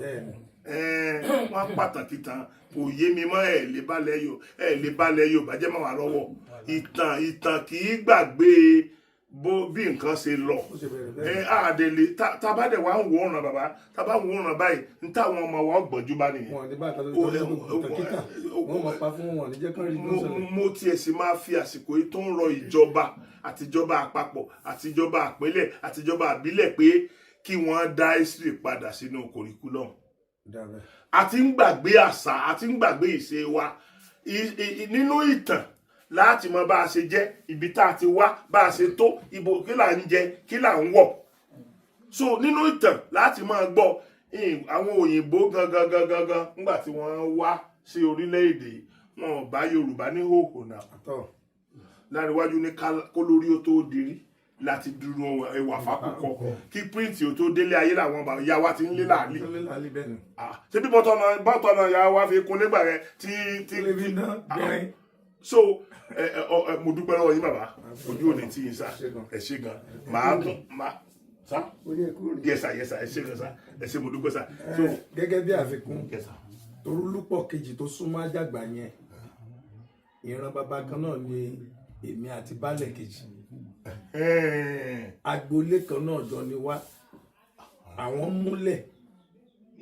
Wọ́n á pàtàkì tán. Kò yé mi mọ́. Ẹ̀ lè balẹ̀ yò, ẹ̀ lè balẹ̀ yò bàjẹ́ mọ́ wà lọ́wọ́. Ìtàn, ìtàn kì í gbàgbé. Bó bí nǹkan ṣe lọ, Ó ṣe bẹ̀rẹ̀ bẹ́ẹ̀. ẹ àdèlè tá a bá dẹ̀ wá ń wo ọ̀ràn bàbá, tá a bá ń wo ọ̀ràn báyìí, ń táwọn ọmọ wa gbọ̀njú bá nìyẹn. Wọn ní bá àtàlẹ́ tó lẹ́nu tàkítà wọn mọ̀ pa fún wọn ní jẹ́ kán rí tó ń ṣẹlẹ̀. Mo tiẹ̀ sì máa fi àsìkò yìí tó ń rọ ìjọba, àtijọba àpapọ̀, àtijọba àpínlẹ̀, àtijọba àbílẹ̀ pé kí wọ́n dá history padà sínú curriculum. Dábẹ́. A ti ń gbàgbé àṣà, a ti ń gbàgbé ìṣe wa. Nínú ìtàn láti mọ bá a ṣe jẹ́, ibi tá a ti wá, bá a ṣe tó ibo, kí là ń jẹ, kí là ń wọ̀. So nínú ìtàn láti máa gbọ́ àwọn òyìnbó gangan gangan gan, nígbà tí wọ́n wá sí orílẹ̀-èdè yìí, wọn ò bá Yorùbá ní hòhò náà. Àtọ̀. Láríwájú ní kó lórí ó tó dirí láti dúró ẹwà fákùkọ, kí print ó tó délé ayé làwọn bàbá ìyá wa ti ń lé láàlì. Tó lé lálẹ́ bẹ́ẹ̀ ni. Ah, ṣé bí bọ́tọ̀nà ìyá wa fi kun nígbà rẹ tí Tó lè fi ná gbẹrin. So ẹ ẹ ọ ẹ mo dúpẹ́ lọ́wọ́ yín bàbá, ojú òní tí yín sá. Ṣé gan. Ẹ ṣé gan. Màá tún màá sá. Orí ẹ̀kú rìn. Yes sir, yes sir, ẹ ṣé gan sá, ẹ ṣé, mo dúpẹ́ sá. So Gẹ́gẹ́ bí àfikún, yes sir. Torúlúpọ̀ kejì tó súnmọ́ Àjàgbá yẹn, ìran bàbá kan náà ni èmi àti baálẹ̀ kejì. Agboolé kan náà jọ ni wá. Àwọn múlẹ̀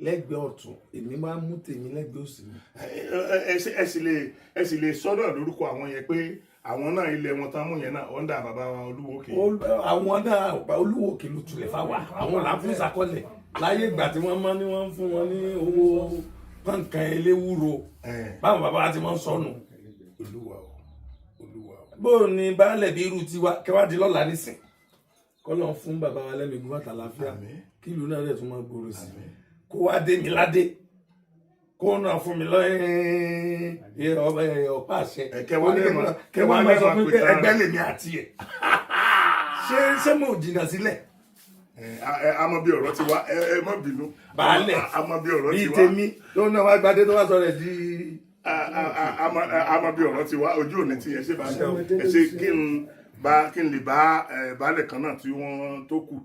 lẹ́gbẹ̀ẹ́ ọ̀tún, èmi máa ń mú tèmi lẹ́gbẹ̀ẹ́ òsì mi. Ẹ sì lè sọ́dọ̀ lórúkọ àwọn yẹn pé àwọn náà ilẹ̀ wọn tán mú yẹn náà ọ̀ndà bàbá wa Olúwo kè. Àwọn náà ọba Olúwo Òkè ló tulẹ̀ fáwa. Àwọn là ń fún ìsàkọlẹ̀ láyé ìgbà tí wọ́n máa ní wọ́n ń fún wọn ní owó pọ̀nkan eléwúro, báwọn bàbá wa ti máa ń sọnù. Olúwa o, Olúwa o. Bó o ní baálẹ̀ bí irú tiwa kẹwàá di lọ́la nísìn, kọ́lọ́ fún bàbá wa lẹ́mìí gún àtàlàáfíà, kí ìlú náà dẹ̀ tún máa gbòòrò sí i, kó wá dé mi ládé, kó náà fún mi lọ́yìn ọ̀pá àṣẹ. Ẹ, kẹwàá kẹwàá máa sọ lẹ́mọ̀ fún mi pé pé tán. ẹgbẹ́ lèmi àti ẹ̀ ṣé mo jìnnà sílẹ̀. Ẹ a mọ bí ọ̀rọ̀ ti wá, ẹ má bínú. Baálẹ̀. A mọ bí ọ̀rọ̀ bíi ti wá. Tèmi tó náà wá gbadé tó wá sọ rẹ̀ di. A mọ bí ọ̀rọ̀ ti wá. Ojú òní ti yẹn ṣe bá ẹ ṣe kí n lè bá ẹ baálẹ̀ kan náà tí wọ́n tó kù,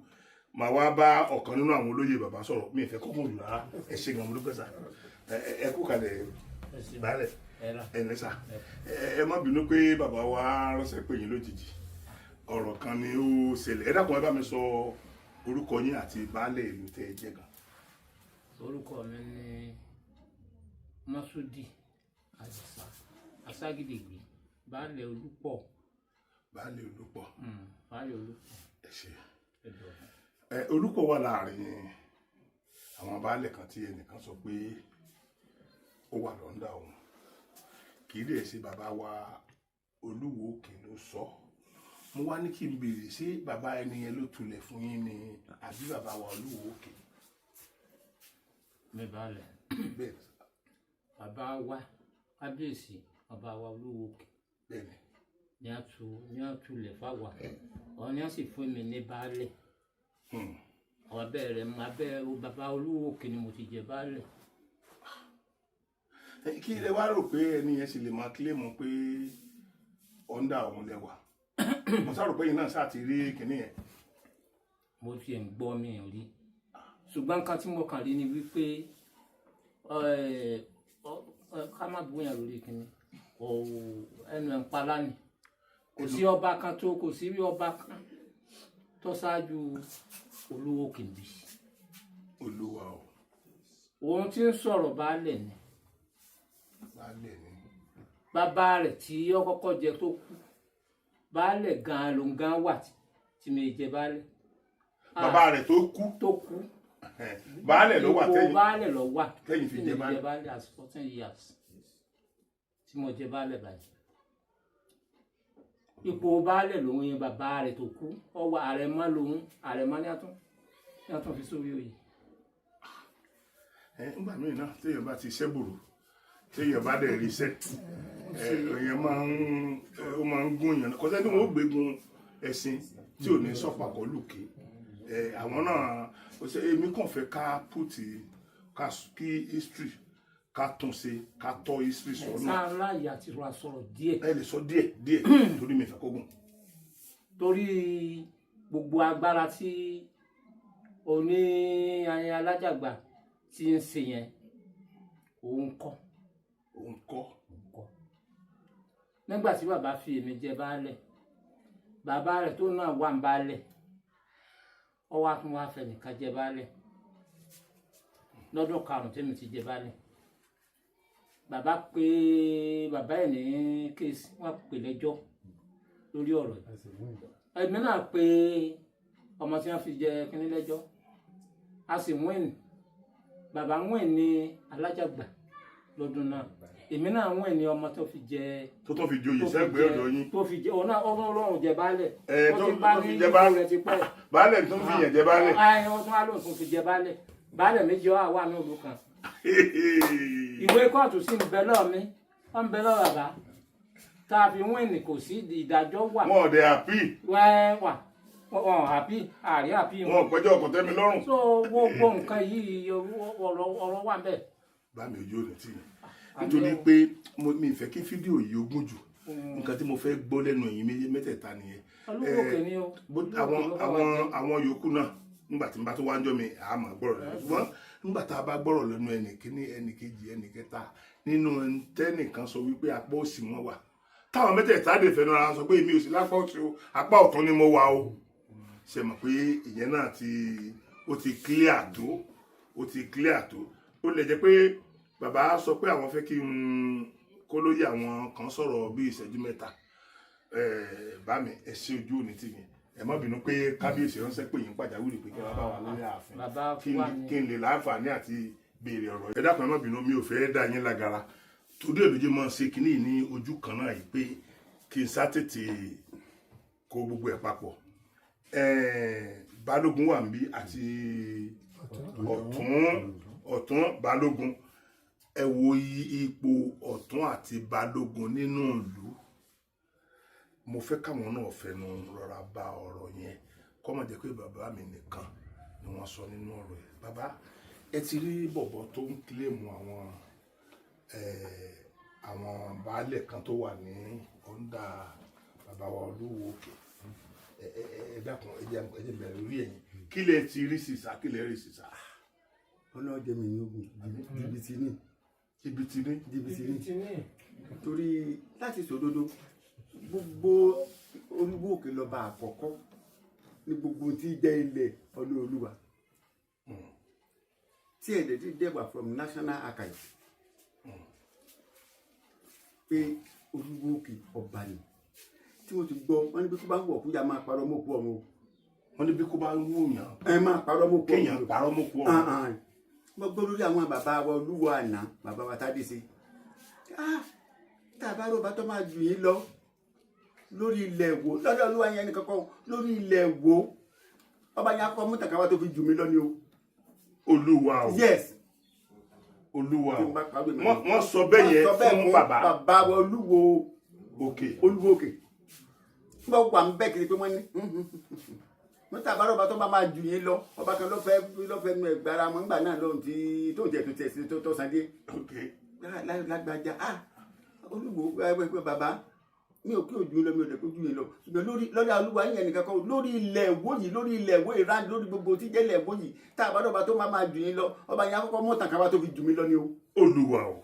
màá wá bá ọ̀kan nínú àwọn olóyè bàbá sọ̀rọ̀. Mi ì fẹ́ kókó jù rárá. Ẹ ṣe gan, mo dúpẹ́ sá. Ẹ kú kalẹ̀ baálẹ̀. Ẹ ní sá, ẹ má bínú pé bàbá wa ránṣẹ́ pé yín lójijì. Ọ̀rọ̀ kan ni ó ṣẹlẹ̀. Ẹ dákun, ẹ bá mi sọ orúkọ yín àti baálẹ̀ ìlú tẹ́ ẹ jẹ́ gan. Orúkọ mi ni Mọ́súdì Àdìsá Aságídìgbì, baálẹ̀ Olúpọ̀. Baálẹ̀ Olúpọ̀. Baálẹ̀ Olúpọ̀. Ẹ ṣe. Ẹ̀dọ̀. Ẹ Olúpọ̀ wà láàrin àwọn baálẹ̀ kan tí ẹnìkan sọ pé ó wà lọ́ndà òun. Kì í dẹ̀ ṣe bàbá wa Olúwo Òkè ló sọ. Mo wá ní kí n béèrè, ṣé bàbá ẹni yẹn ló tulẹ̀ fún yín ni àbí bàbá wa Olúwo Òkè? Mi baálẹ̀. Bẹ́ẹ̀. Bàbá wa kábíyèsí, bàbá wa Olúwo Òkè Bẹ́ẹ̀ ni. ní a tulẹ̀ fáwa ọ̀hún ni a sì fún mi ní baálẹ̀. Àwọn abẹ́ rẹ̀ mọ abẹ́ bàbá Olúwo Òkè ni mo ti jẹ baálẹ̀. Kí ilẹ̀ wá rò pé ẹni yẹn sì lè máa claim pé under òun lẹ́wà? Mo sá rò pé yìí náà ṣáà ti rí kinní yẹn. Mo ti ń gbọ́ mi rí, ṣùgbọ́n nǹkan tí mo kàn rí ni wípé ká má bóyá lórí kinní kò ẹnu ẹ̀ ń pa lánìí. Kò sí ọba kan tó, kò sí bí ọba kan tó ṣáájú Olúwo Òkè bí. Olúwa o. Òun tí ń sọ̀rọ̀ baálẹ̀ ni. Baálẹ̀ ni. Bàbá rẹ̀ tí ó kọ́kọ́ jẹ tó kú, baálẹ̀ gan-an ló ń gan wà tí mi jẹ baálẹ̀. Bàbá rẹ̀ tó kú. Tó kú. Baálẹ̀ ló wà Ipò tẹ́yìn. Baálẹ̀ ló wà. Tẹ́yìn fi tí jẹ mi baálẹ̀. Jẹ baálẹ̀ as 14 years tí mo jẹ baálẹ̀ báyìí. Ipò baálẹ̀ lòun yẹn, bàbá rẹ̀ tó kú ọ wà, àrẹ̀mọ lòun, àrẹ̀mọ ní àtún fi sórí oyè. Ẹ ńgbà míì náà, téèyàn bá ti ṣẹ́ bùrù, téèyàn bá dẹ̀ rí iṣẹ́ ẹ, èèyàn máa ń ó máa ń gún yàn. Kọ́sẹ́ tí wọ́n ó gbégun ẹ̀sìn tí ò ní sọ́pàkọ́ lùkè ẹ, àwọn náà ó ṣe. Èmi kàn fẹ́ ká put kí history ká tún ṣe, ká tọ́ history sọ́nà. Sáà láàyè àti rọra sọ̀rọ̀ díẹ̀. Ẹ lè sọ díẹ̀ díẹ̀ torí mi fẹ́ kó gùn. Torí gbogbo agbára tí oní alájàgbà tí ń ṣe yẹn, òun kọ́. Òun kọ́. Òun kọ́. Nígbà tí bàbá fi èmi jẹ baálẹ̀, Bàbá rẹ̀ tó náà wà ń baálẹ̀, ọ wá tún wá fẹ́ nìkan jẹ baálẹ̀ lọ́dún karùn-ún tèmi ti jẹ baálẹ̀. Bàbá pé bàbá ẹ̀ ní case, wọ́n pè lẹ́jọ́ lórí ọ̀rọ̀ yìí. Èmi náà pé ọmọ tí wọ́n fi jẹ kínní lẹ́jọ́, a sì win. Bàbá win ní Alájàgbà lọ́dún náà, èmi náà win ní ọmọ tó fi jẹ Tó tó fi joyè tó fi sẹ́gbẹ̀ẹ́ jẹ- ọ̀dọ̀ yín. Tó fi jẹ ọ̀nà ọmọ ọlọ́run jẹ baálẹ̀. Ẹ, Wọ́n tó ti bá tó fi ní jẹ ipò baálẹ̀. rẹ̀ ti pẹ́. Baálẹ̀ tó ń fi yàn jẹ baálẹ̀. Ẹ wọ́n tún wá lóun tún fi jẹ baálẹ̀. Baálẹ̀ méjì wà wà ní ìlú kan. Ìwé kóòtù sì ń bẹ lọ́ọ̀ mi, ó ń bẹ lọ́ọ̀ bàbá tá a fi win, kò sí ìdájọ́ wà. Wọn ò dẹ̀ àpì. Wẹ́ẹ́ wà, wọn àpì àrí àpì. Wọn ò pẹ́jọ́ ọkọ̀ tẹ́mi lọ́rùn. So gbogbo nǹkan yìí, ọ̀rọ̀ wà ń bẹ. Bá mi, ojú ò ní tì mí, nítorí pé mi fẹ́ kí fídíò yìí ó gùn jù. Nǹkan tí mo fẹ́ gbọ́ lẹ́nu ẹ̀yin mẹ́tẹ̀ẹ̀ta nìyẹn. Olúwo òkè ni o. Àwọn Olúwo òkè ló bá àwọn wa jẹ́. Àwọn yòókù náà, nígbà tí n bá tó wá ń jọ mi, a máa gbọ́rọ̀ lẹ́nu, ṣùgbọ́n nígbà tá a bá gbọ́rọ̀ lẹ́nu ẹnì kíní, ẹnì kejì, ẹnì kẹta, nínú tẹ́nìkan sọ wípé apá òsì wọn wà, táwọn mẹ́tẹ̀ẹ̀ta dè fẹ́nu ara sọ pé èmi ò sí lápá òsì o, apá ọ̀tún ni mo wà o, ṣe mọ̀ pé ìyẹn náà ti ó ti clear tó, ó ti clear tó. Ó lè jẹ́ pé bàbá sọ pé àwọn fẹ́ kí n kó lóye àwọn kan sọ̀rọ̀ bí ìṣẹ́jú 3. Bá mi, ẹ ṣe ojú òní tì mí. Ẹ má bínú pé kábíyèsí ránṣẹ́ pé yín pàjáwìrì pé kí wọ́n bá wà lórí ààfin Bàbá kí n wà ní kí n lè láǹfààní àti béèrè ọ̀rọ̀. Ẹ dákun, ẹ má bínú, mi ò fẹ́ dá yín lágara, torí èlòjì máa ń ṣe kínní ní ojú kan náà yìí pé kí n sá tètè kó gbogbo ẹ̀ papọ̀. Balógun wà níbí àti ọ̀tún. Ọ̀tún, balógun, ẹ wo ipò ọ̀tún àti balógun nínú ìlú. Mo fẹ́ káwọn náà fẹnu rọra bá ọ̀rọ̀ yẹn, kó má jẹ́ pé bàbá mi nìkan ni wọ́n sọ nínú ọ̀rọ̀ yẹn. Bàbá, ẹ ti rí bọ̀bọ̀ tó ń claim àwọn baálẹ̀ kan tó wà ní under bàbá wa Olúwo Òkè. Ẹ ẹ ẹ dákun, ẹ jẹ́ bẹ̀rẹ̀ lórí ẹ̀yin. Kí lẹ ti rí sísá? Kí lẹ rí sísá? Ọlọ́jẹ́ mi ní ogun, jìbìtì ní. Jìbìtì ní. Jìbìtì ní, torí láti sòdodo, gbogbo Olúwo Òkè lọ́ba àkọ́kọ́ ní gbogbo tí jẹ́ ilẹ̀ Ọlọ́ọ̀lúwa tí ẹ̀dẹ̀ ti dẹ̀wà from National Archive pé Olúwo Òkè ọba ni tí wọ́n ti gbọ́. Wọ́n ní bí kò bá wọ̀ kújà máa parọ́ mọ́ òkú ọ̀run o. Wọ́n ní bí kò bá ń wúyàn Ẹ máa parọ́ mọ́ òkú ọ̀run. Kéèyàn parọ́ mọ́ òkú ọ̀run. Mo gbọ́ lórí àwọn bàbá wa Olúwo àná, bàbá wa Tádéṣe, tá a bá rò bá tó máa jù yín lọ lórí ilẹ̀ wo lọ́dọ̀ Olúwa yẹn ní kankan lórí ilẹ̀ wo, ọba yẹn akọ mọ́tàkàwá tó fi jù mí lọ ni o. Olúwa o. Yes. Olúwa Tí o. n bá parọ́ ìmọ̀ Wọ́n sọ bẹ́ẹ̀ yẹn Wọ́n sọ bẹ́ẹ̀ fún bàbá bàbá wa Olúwo Òkè. Olúwo Òkè. Wọ́n wà ń bẹ́ kiri pé wọ́n ní wọ́n tá a bá rò bá tó bá máa jù yín lọ, ọba kan lọ́fẹ̀ẹ́ nu ẹ̀gbára wọn nígbà náà lóhùn tí tó ń tiẹ̀ tó tiẹ̀ sí tó san dé lágbájá. Ah, Olúwo ẹ bàbá mi ò kí ojú lọ, mi ò lè kójú yín lọ, ṣùgbọ́n lórí lọ́dọ̀ Olúwa yẹn nìkan kọ́, lórí ilẹ̀ èwò yìí, lórí ilẹ̀ èwò ìran, lórí gbogbo tí jẹ́ ilẹ̀ èwò yìí, tá a bá dọ̀bà tó máa máa jù yín lọ, ọba yẹn akọ́kọ́ mọ́tàn káwá tó fi jù mí lọ ni o. Olúwa o.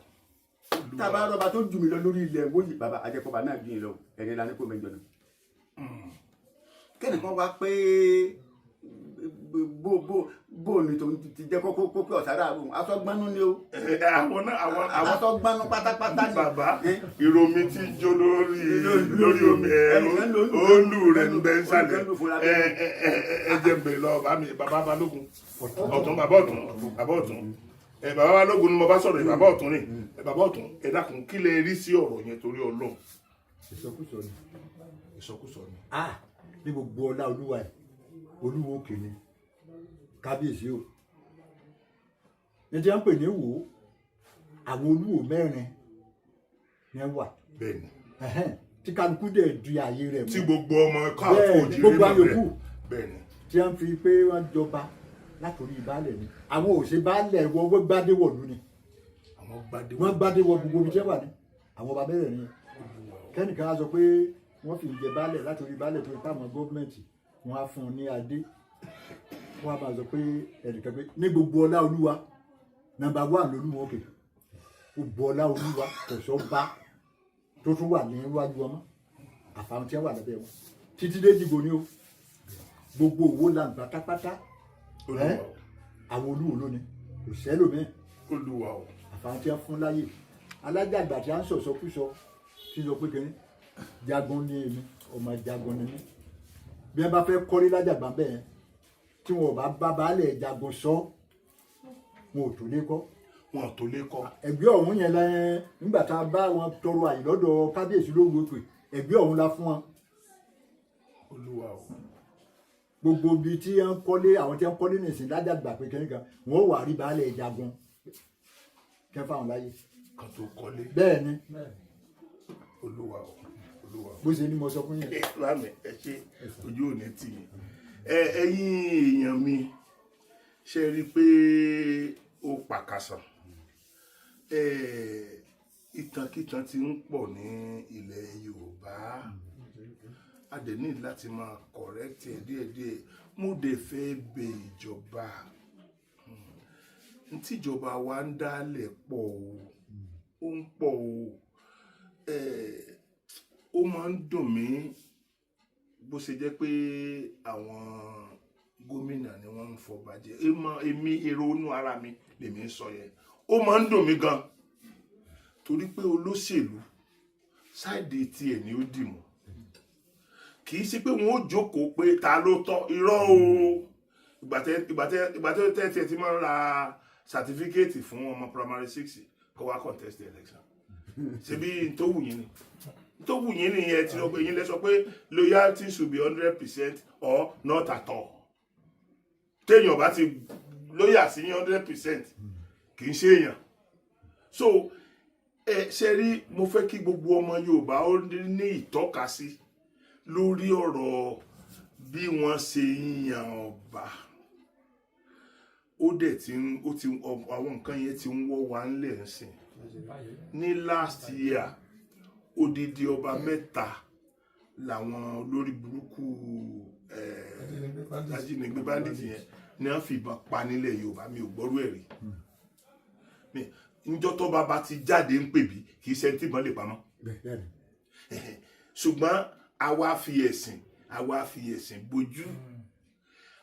Tá a bá dọ̀bà tó jù mí lọ lórí ilẹ̀ èwò yìí, bàbá àjẹkọ̀bà náà jù yín lọ, ẹ̀rín la ní kó mẹ́jọ náà. Kẹ́nìkan wá pé bó bó bó ni tó ti jẹ́ kókó kókó ọ̀sára àrùn aṣọ́gbọ́nú ni o. Ẹ, àwọn náà àwọn Aṣọ́gbọ́nú pátápátá ni. Bàbá Eh? ìròmí tí ń jó lórí omi ẹ Ẹnìkan ló lù. Olú rẹ̀ ń bẹ ń sàlẹ̀. Ẹnìkan lù fúnra Ẹ ẹ ẹ ẹ jẹ́ ń bèrè lọ bàbá mi, bàbá balógun ọ̀tún, bàbá ọ̀tún, bàbá ọ̀tún, ẹ bàbá balógun ni mo bá sọ̀rọ̀ yìí, bàbá ọ̀tún ni. Ẹ bàbá ọ̀tún, ẹ dákun, kí lẹ rí sí ọ̀rọ̀ yẹn torí Ọlọ́run? Ìsọkúsọ ni. Ìsọkúsọ ni. Ah, ní gbogbo ọlá Olúwa ẹ, Olúwo Òkè ni kábíyèsí o. Ní tí wọ́n ń pè ní wò ó, àwọn olúwo mẹ́rin ni wọ́n wà. Bẹ́ẹ̀ni. Ẹ̀hẹ́n, tí kálukú dẹ̀ di ààyè rẹ̀ mú. Tí gbogbo ọmọ káàtó Bẹ́ẹ̀ni, òjìrè gbogbo mọ̀ bẹ́ẹ̀. àyòkù Bẹ́ẹ̀ni. tí wọ́n fi pé wọ́n jọba látòrí baálẹ̀ ni. Àwọn ò ṣe baálẹ̀ wọ, wọ́n gbádé wọ̀lú ni. Àwọn gbadé. Wọ́n gbádé wọ gbogbo ibi tí wọ́n wà ní àwọn ọba bẹ́rẹ̀ ni. Kẹ́nìkan á sọ pé wọ́n fi jẹ baálẹ̀ látòrí baálẹ̀ tó ipá àwọn gọ́ọ̀mẹ̀ntì wọ́n á fún un ní adé, wọ́n á máa sọ pé ẹnìkan pé ní gbogbo ọlá Olúwa, number one lolúwo Òkè. Gbogbo ọlá Olúwa, kò sọ bá tó tún wà níwájú ọmọ àfàwọn tí wọ́n wà lábẹ́ wọn. Títí dé Èjìgbò ni o, gbogbo Òwò là ń pátápátá. Olúwa ẹ́ o. Àwọn Olúwo lónìí, kò sẹ́lòmíì. Olúwa o. Àfàwọn tí wọ́n fún láyè alájàgbà tí a ń sọ̀sọ́kúsọ tí ń sọ pé kìnní jagun ní, èmi ọmọ jagun ni mí. Bí wọ́n bá fẹ́ kọ́lé lájàgbá bẹ́ẹ̀, tí wọn ò bá bá baálẹ̀ jagun sọ, wọn ò tó lé kọ́. Wọn ò tó lé kọ́. Ẹgbẹ́ ọ̀hún yẹn lẹ́ nígbà tá a bá wọn tọrọ àyè lọ́dọ̀ kábíyèsí lóru pé ẹgbẹ́ ọ̀hún la fún wọn. Olúwa o. Gbogbo ibi tí wọ́n kọ́lé, àwọn tí wọ́n kọ́lé nìsín lájàgbà pé kìnní kan, wọn ò wà rí baálẹ̀ jagun kẹfà wọn láyè Kan tó kọ́lé. Bẹ́ẹ̀ ni. Olúwa o, Olúwa o. Bó ṣe ní mo sọ fún yẹn. Ẹ lámì, ẹ ṣe, ojú ò ní tì yín. Ẹ ẹ̀yin èèyàn mi, ṣe rí i pé ó pàkàsàn, ẹ ìtànkìtàn ti ń pọ̀ ní ilẹ̀ Yorùbá. A dẹ̀ ní láti máa correct ẹ̀ díẹ̀díẹ̀. Mo dẹ̀ fẹ́ bẹ̀ ìjọba, ntíjọba wa ń dálẹ̀ pọ̀ o, ó ń pọ̀ o. Ó máa ń dùn mí bó ṣe jẹ́ pé àwọn gómìnà ni wọ́n ń fọba jẹ. Èmi èrò inú ara mi lèmi ń sọ yẹn. Ó máa ń dùn mí gan torí pé olóṣèlú side tiẹ̀ ni ó dì mú. Kì í ṣe pé wọn ó jókòó pé ta ló tọ́. Irọ́ o. Ìgbà tẹ́ tiẹ̀ ti máa ń ra certificate fún ọmọ primary six kó wá contest the election, ṣebí n tó wù yín ni, n tó wù yín nìyẹn. Tí wọ́n pé yín lẹ sọ pé loyalty should be 100% or not at all. Téèyàn bá ti loyal sí 100%, kì í ṣe èèyàn. So ẹ ṣe rí, mo fẹ́ kí gbogbo ọmọ Yorùbá ó ní ìtọ́kasí lórí ọ̀rọ̀ bí wọ́n ṣe ń yan ọba. Ó dẹ̀ ti ń ó ti àwọn nǹkan yẹn ti ń wọ́ wa ńlẹ̀ ń sìn. Ní last year, odidi ọba mẹ́ta làwọn olórí burúkú ajínigbé bandit yẹn ni wọ́n fi ìbọn pa nílẹ̀ Yorùbá. Mi ò gbọ́rú ẹ̀ rí. Níjọ́ tó bá ti jáde ń pè bí, kì í ṣe tí ìbọn lè pamọ́. Bẹ́ẹ̀ ni. Ṣùgbọ́n àwa fi ẹ̀sìn bójú,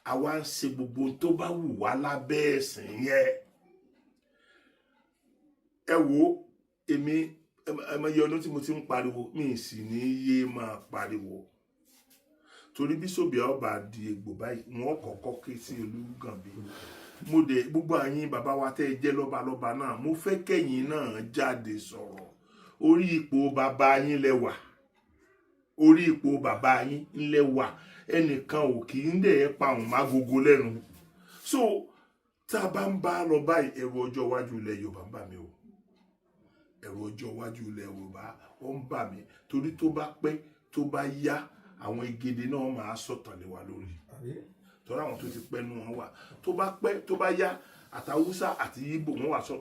àwa ń ṣe gbogbo ohun tó bá wù wá lábẹ́ ẹ̀sìn yẹn. Ẹ wo èmi, ẹ mọ iye ọdún tí mo ti ń pariwo, mi sì ní yé máa pariwo, torí bí Sòbíà ọba di egbò báyìí, wọn kọ́kọ́ ké sí Olúgànbí. Mo dẹ̀ gbogbo àyín bàbá wa tẹ́ ẹ jẹ́ lọ́balọ́ba náà, mo fẹ́ kẹ́yìn náà jáde sọ̀rọ̀. Orí ipò bàbá yín lẹ wà, orí ipò bàbá yín lẹ wà. Ẹnìkan ò kì í dẹ̀ pa òun má gogo lẹ́nu. So tá a bá ń bá a lọ báyìí, ẹ̀rù ọjọ́ iwájú ilẹ̀ Yorùbá ń bà mí o. Ẹ̀rù ọjọ́ iwájú ilẹ̀ Yorùbá, ó ń bà mí, torí tó bá pẹ́, tó bá yá, àwọn igede náà máa sọ̀tàn lé wa lórí, torí àwọn tó ti pẹ́ nu wọn wà. Tó bá pẹ́, tó bá yá, àtàwùsá àti Yíbò wọn wà sọ.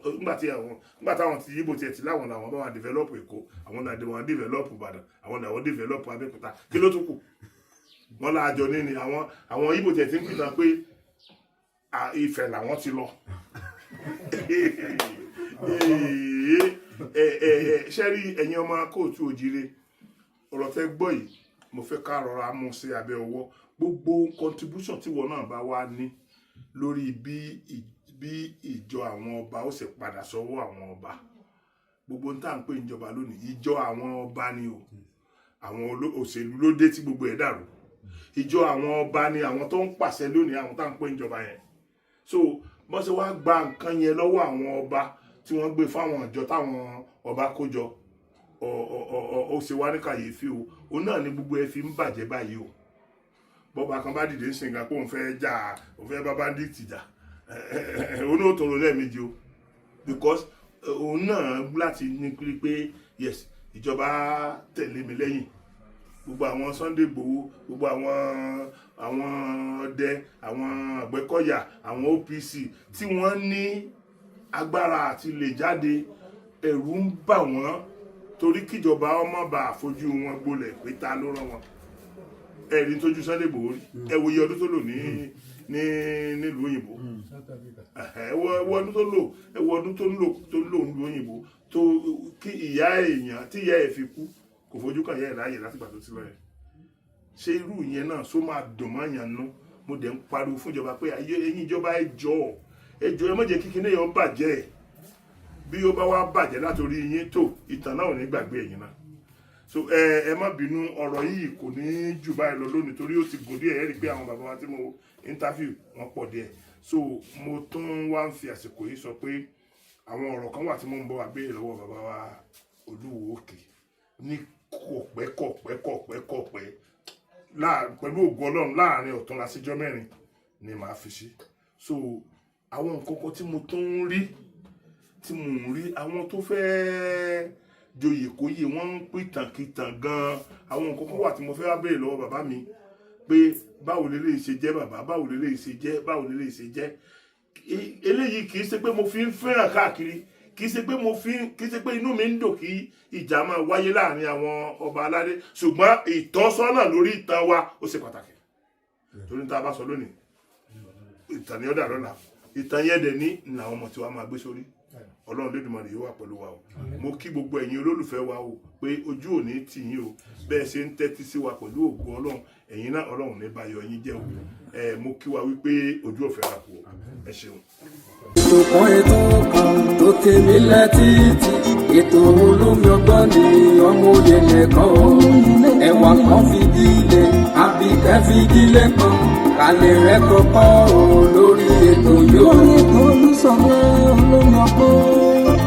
Nígbà táwọn ti Yíbò tiẹ̀ ti láwọn làwọn bá wọn develop Èkó, àwọn làwọn develop Ìbàdàn, àwọn làwọn develop Abẹ́òkúta, kí ló tún kù? Wọn láàjọ ní ni àwọn Yíbò tiẹ̀ ti ń pìtàn pé Ifẹ̀ làwọn ti lọ. Ẹ ẹ ẹ ṣe rí, ẹ̀yin ọmọ kóòtù òjire, ọ̀rọ̀ tẹ́ gbọ́ yìí, mo fẹ́ ká rọra mú sí abẹ́ ọwọ́. Gbogbo contribution tí wọn náà bá wá ní lórí bí ìjọ àwọn ọba ó sì padà sọ́wọ́ àwọn ọba, gbogbo n tá à ń pè níjọba lónìí, ìjọ àwọn ọba ni o. Àwọn òṣèlú ló dé tí gbogbo ẹ̀ dàrú. Ìjọ àwọn ọba ni àwọn tó ń pàṣẹ lónìí, àwọn tá à ń pè níjọba yẹn. So bọ́n ṣe wá gba nǹkan yẹn lọ́wọ́ àwọn ọba tí wọ́n gbé fáwọn ìjọ táwọn ọba kó jọ, ó ṣe wá ní kàyéfì o. Òun náà ni gbogbo ẹ fi ń bàjẹ́ báyìí o. Bọ́ba kan bá dìde ń sìn gan pé òun fẹ́ jà, òun fẹ́ bá bandit jà, òun náà tọrọ lẹ́ẹ̀mejì o, because òun náà láti ní kiri pé yes, ìjọba tẹ̀lé mi lẹ́yìn. Gbogbo àwọn Sunday Igboho, gbogbo àwọn ọdẹ, àwọn Àgbẹ̀kọ̀yà, àwọn OPC tí wọ́n ní agbára àti lè jáde, ẹ̀rù ń bà wọ́n torí kíjọba ọmọ bá àfojú wọn gbolẹ̀ pé ta ló rán wọn. Ẹ̀rí tójú Sunday Igboho rí. Ẹ wo iye ọdún tó lò ní nílùú òyìnbó. Ẹ wo ọdún tó lò, ẹ wo ọdún tó ń lò nílùú òyìnbó, tó kí ìyá èèyàn tí ìyá ẹ̀ fi kú, kò fojú kàn ìyá ẹ̀ láàyè látìgbà tó ti lọ yẹn. Ṣé irú ìyẹn náà só máa dùn mọ́ yàn nú? Mo dẹ̀ ń pariwo fún ìjọba pé ayé ẹ̀yin ìjọba, ẹ jọ̀ọ́, ẹ jọ̀ọ́, ẹ má jẹ́ kí kinní yẹn ó bàjẹ́. Bí ó bá wá bàjẹ́ látòrí yín tó, ìtàn náà ò ní gbàgbé ẹ̀yin náà. So ẹ má bínú, ọ̀rọ̀ yìí kò ní jù báyìí lọ lónìí torí ó ti gùn díẹ̀. Ẹ rí i pé àwọn bàbá wa tí mo interview wọn pọ̀ díẹ̀. So mo tún wá ń fi àsìkò yìí sọ pé àwọn ọ̀rọ̀ kan wà tí mo ń bọ̀ wá béèrè lọ́wọ́ bàbá wa Olúwo Òkè ní kọ̀pẹ́ kọ̀pẹ́ kọ̀pẹ́ kọ̀pẹ́ pẹ̀lú ògo Ọlọ́run, láàrin ọ̀túnla síjọ́ 4 ni màá fi sí. So àwọn nǹkan kan tí mo tún ń rí, tí mò ń rí, àwọn tó fẹ́ẹ́ joyè kóyè, wọ́n ń pìtànkìtàn gan-an. Àwọn nǹkan kan wà tí mo fẹ́ wá béèrè lọ́wọ́ bàbá mi pé báwo leléyìí ṣe jẹ́, bàbá, báwo leléyìí ṣe jẹ́, báwo leléyìí ṣe jẹ́. Eléyìí kì í ṣe pé mo fi ń fẹ́ràn káàkiri, kì í ṣe pé mo fi ń kì í ṣe pé inú mi ń dùn kí ìjà máa wáyé láàrin àwọn ọba aládé, ṣùgbọ́n ìtọ́sọ́nà lórí ìtàn wa ó ṣe pàtàkì, torí tá a bá sọ lónìí, ìtàn ni ó dà lọ́la. Ìtàn yẹn dẹ̀ ní ní àwọn ọmọ tí wàá máa gbé sórí. Ọlọ́run Lédùmarè yóò wà pẹ̀lú wa o. Mo kí gbogbo ẹ̀yin olólùfẹ́ wa o pé ojú ò ní tì yín o. Bẹ́ẹ̀ ṣe ń tẹ́tí sí wa, pẹ̀lú ògo Ọlọ́run, ẹ̀yin náà, Ọlọ́run ní bá yọ yín jẹ́ o. Ẹ mo kí wa wípé ojú ọ̀fẹ́ wa kú o. Ẹ ṣeun. Ètò kan, ètò kan tó tèmi létí, ètò olómi ọgbọ́n ni. Ọmọ òye lẹ́kọ̀ọ́ ẹ̀wà kan fìdílé àbíkẹ́ fìdílé kan kálẹ̀ rẹ̀ kọ́kọ́ o lórí ètò yóò. Lórí ètò Olúṣọlá olómi ọgbọ́n.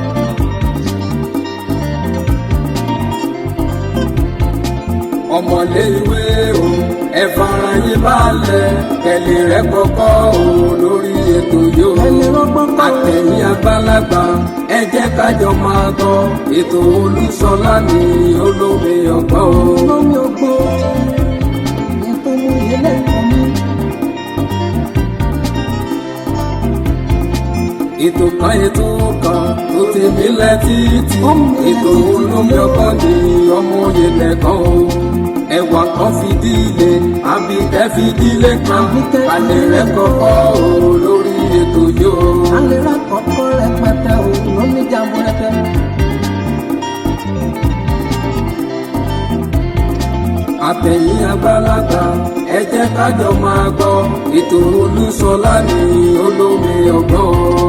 Ọmọlé ìwé o, ẹ fara yín balẹ̀ kẹ́lẹ́ rẹ̀ kọ́kọ́ o lórí ètò yóò. Kẹ́lẹ́ rọ́gbọ́n kọ́. Àtẹ̀yìn àgbàlagbà, ẹ jẹ́ kájọ máa gbọ́ ètò Olúṣọlá ní olómi ọgbọ́n o. Olómi ọgbọ́n ètò mú ilé ẹ̀kọ́ mi. Ètò kan, ètò kan tó ti mílẹ̀ títí, ètò olómi ọgbọ́n ní ọmọ òye lẹ́kọ̀ọ́ o. Ẹwà kan fìdílé àbíkẹ́ fìdílé kan alẹ́ rẹ̀ kọ́kọ́ o lórí ètò yóò. Alẹ́ rà kọ́kọ́ rẹpẹtẹ o lóní jàmbó rẹpẹ. Àtẹ̀yìn àgbàlagbà, ẹ jẹ́ kájọ máa gbọ́ ètò Olúṣọlá ní olómi ọgbọ́n o.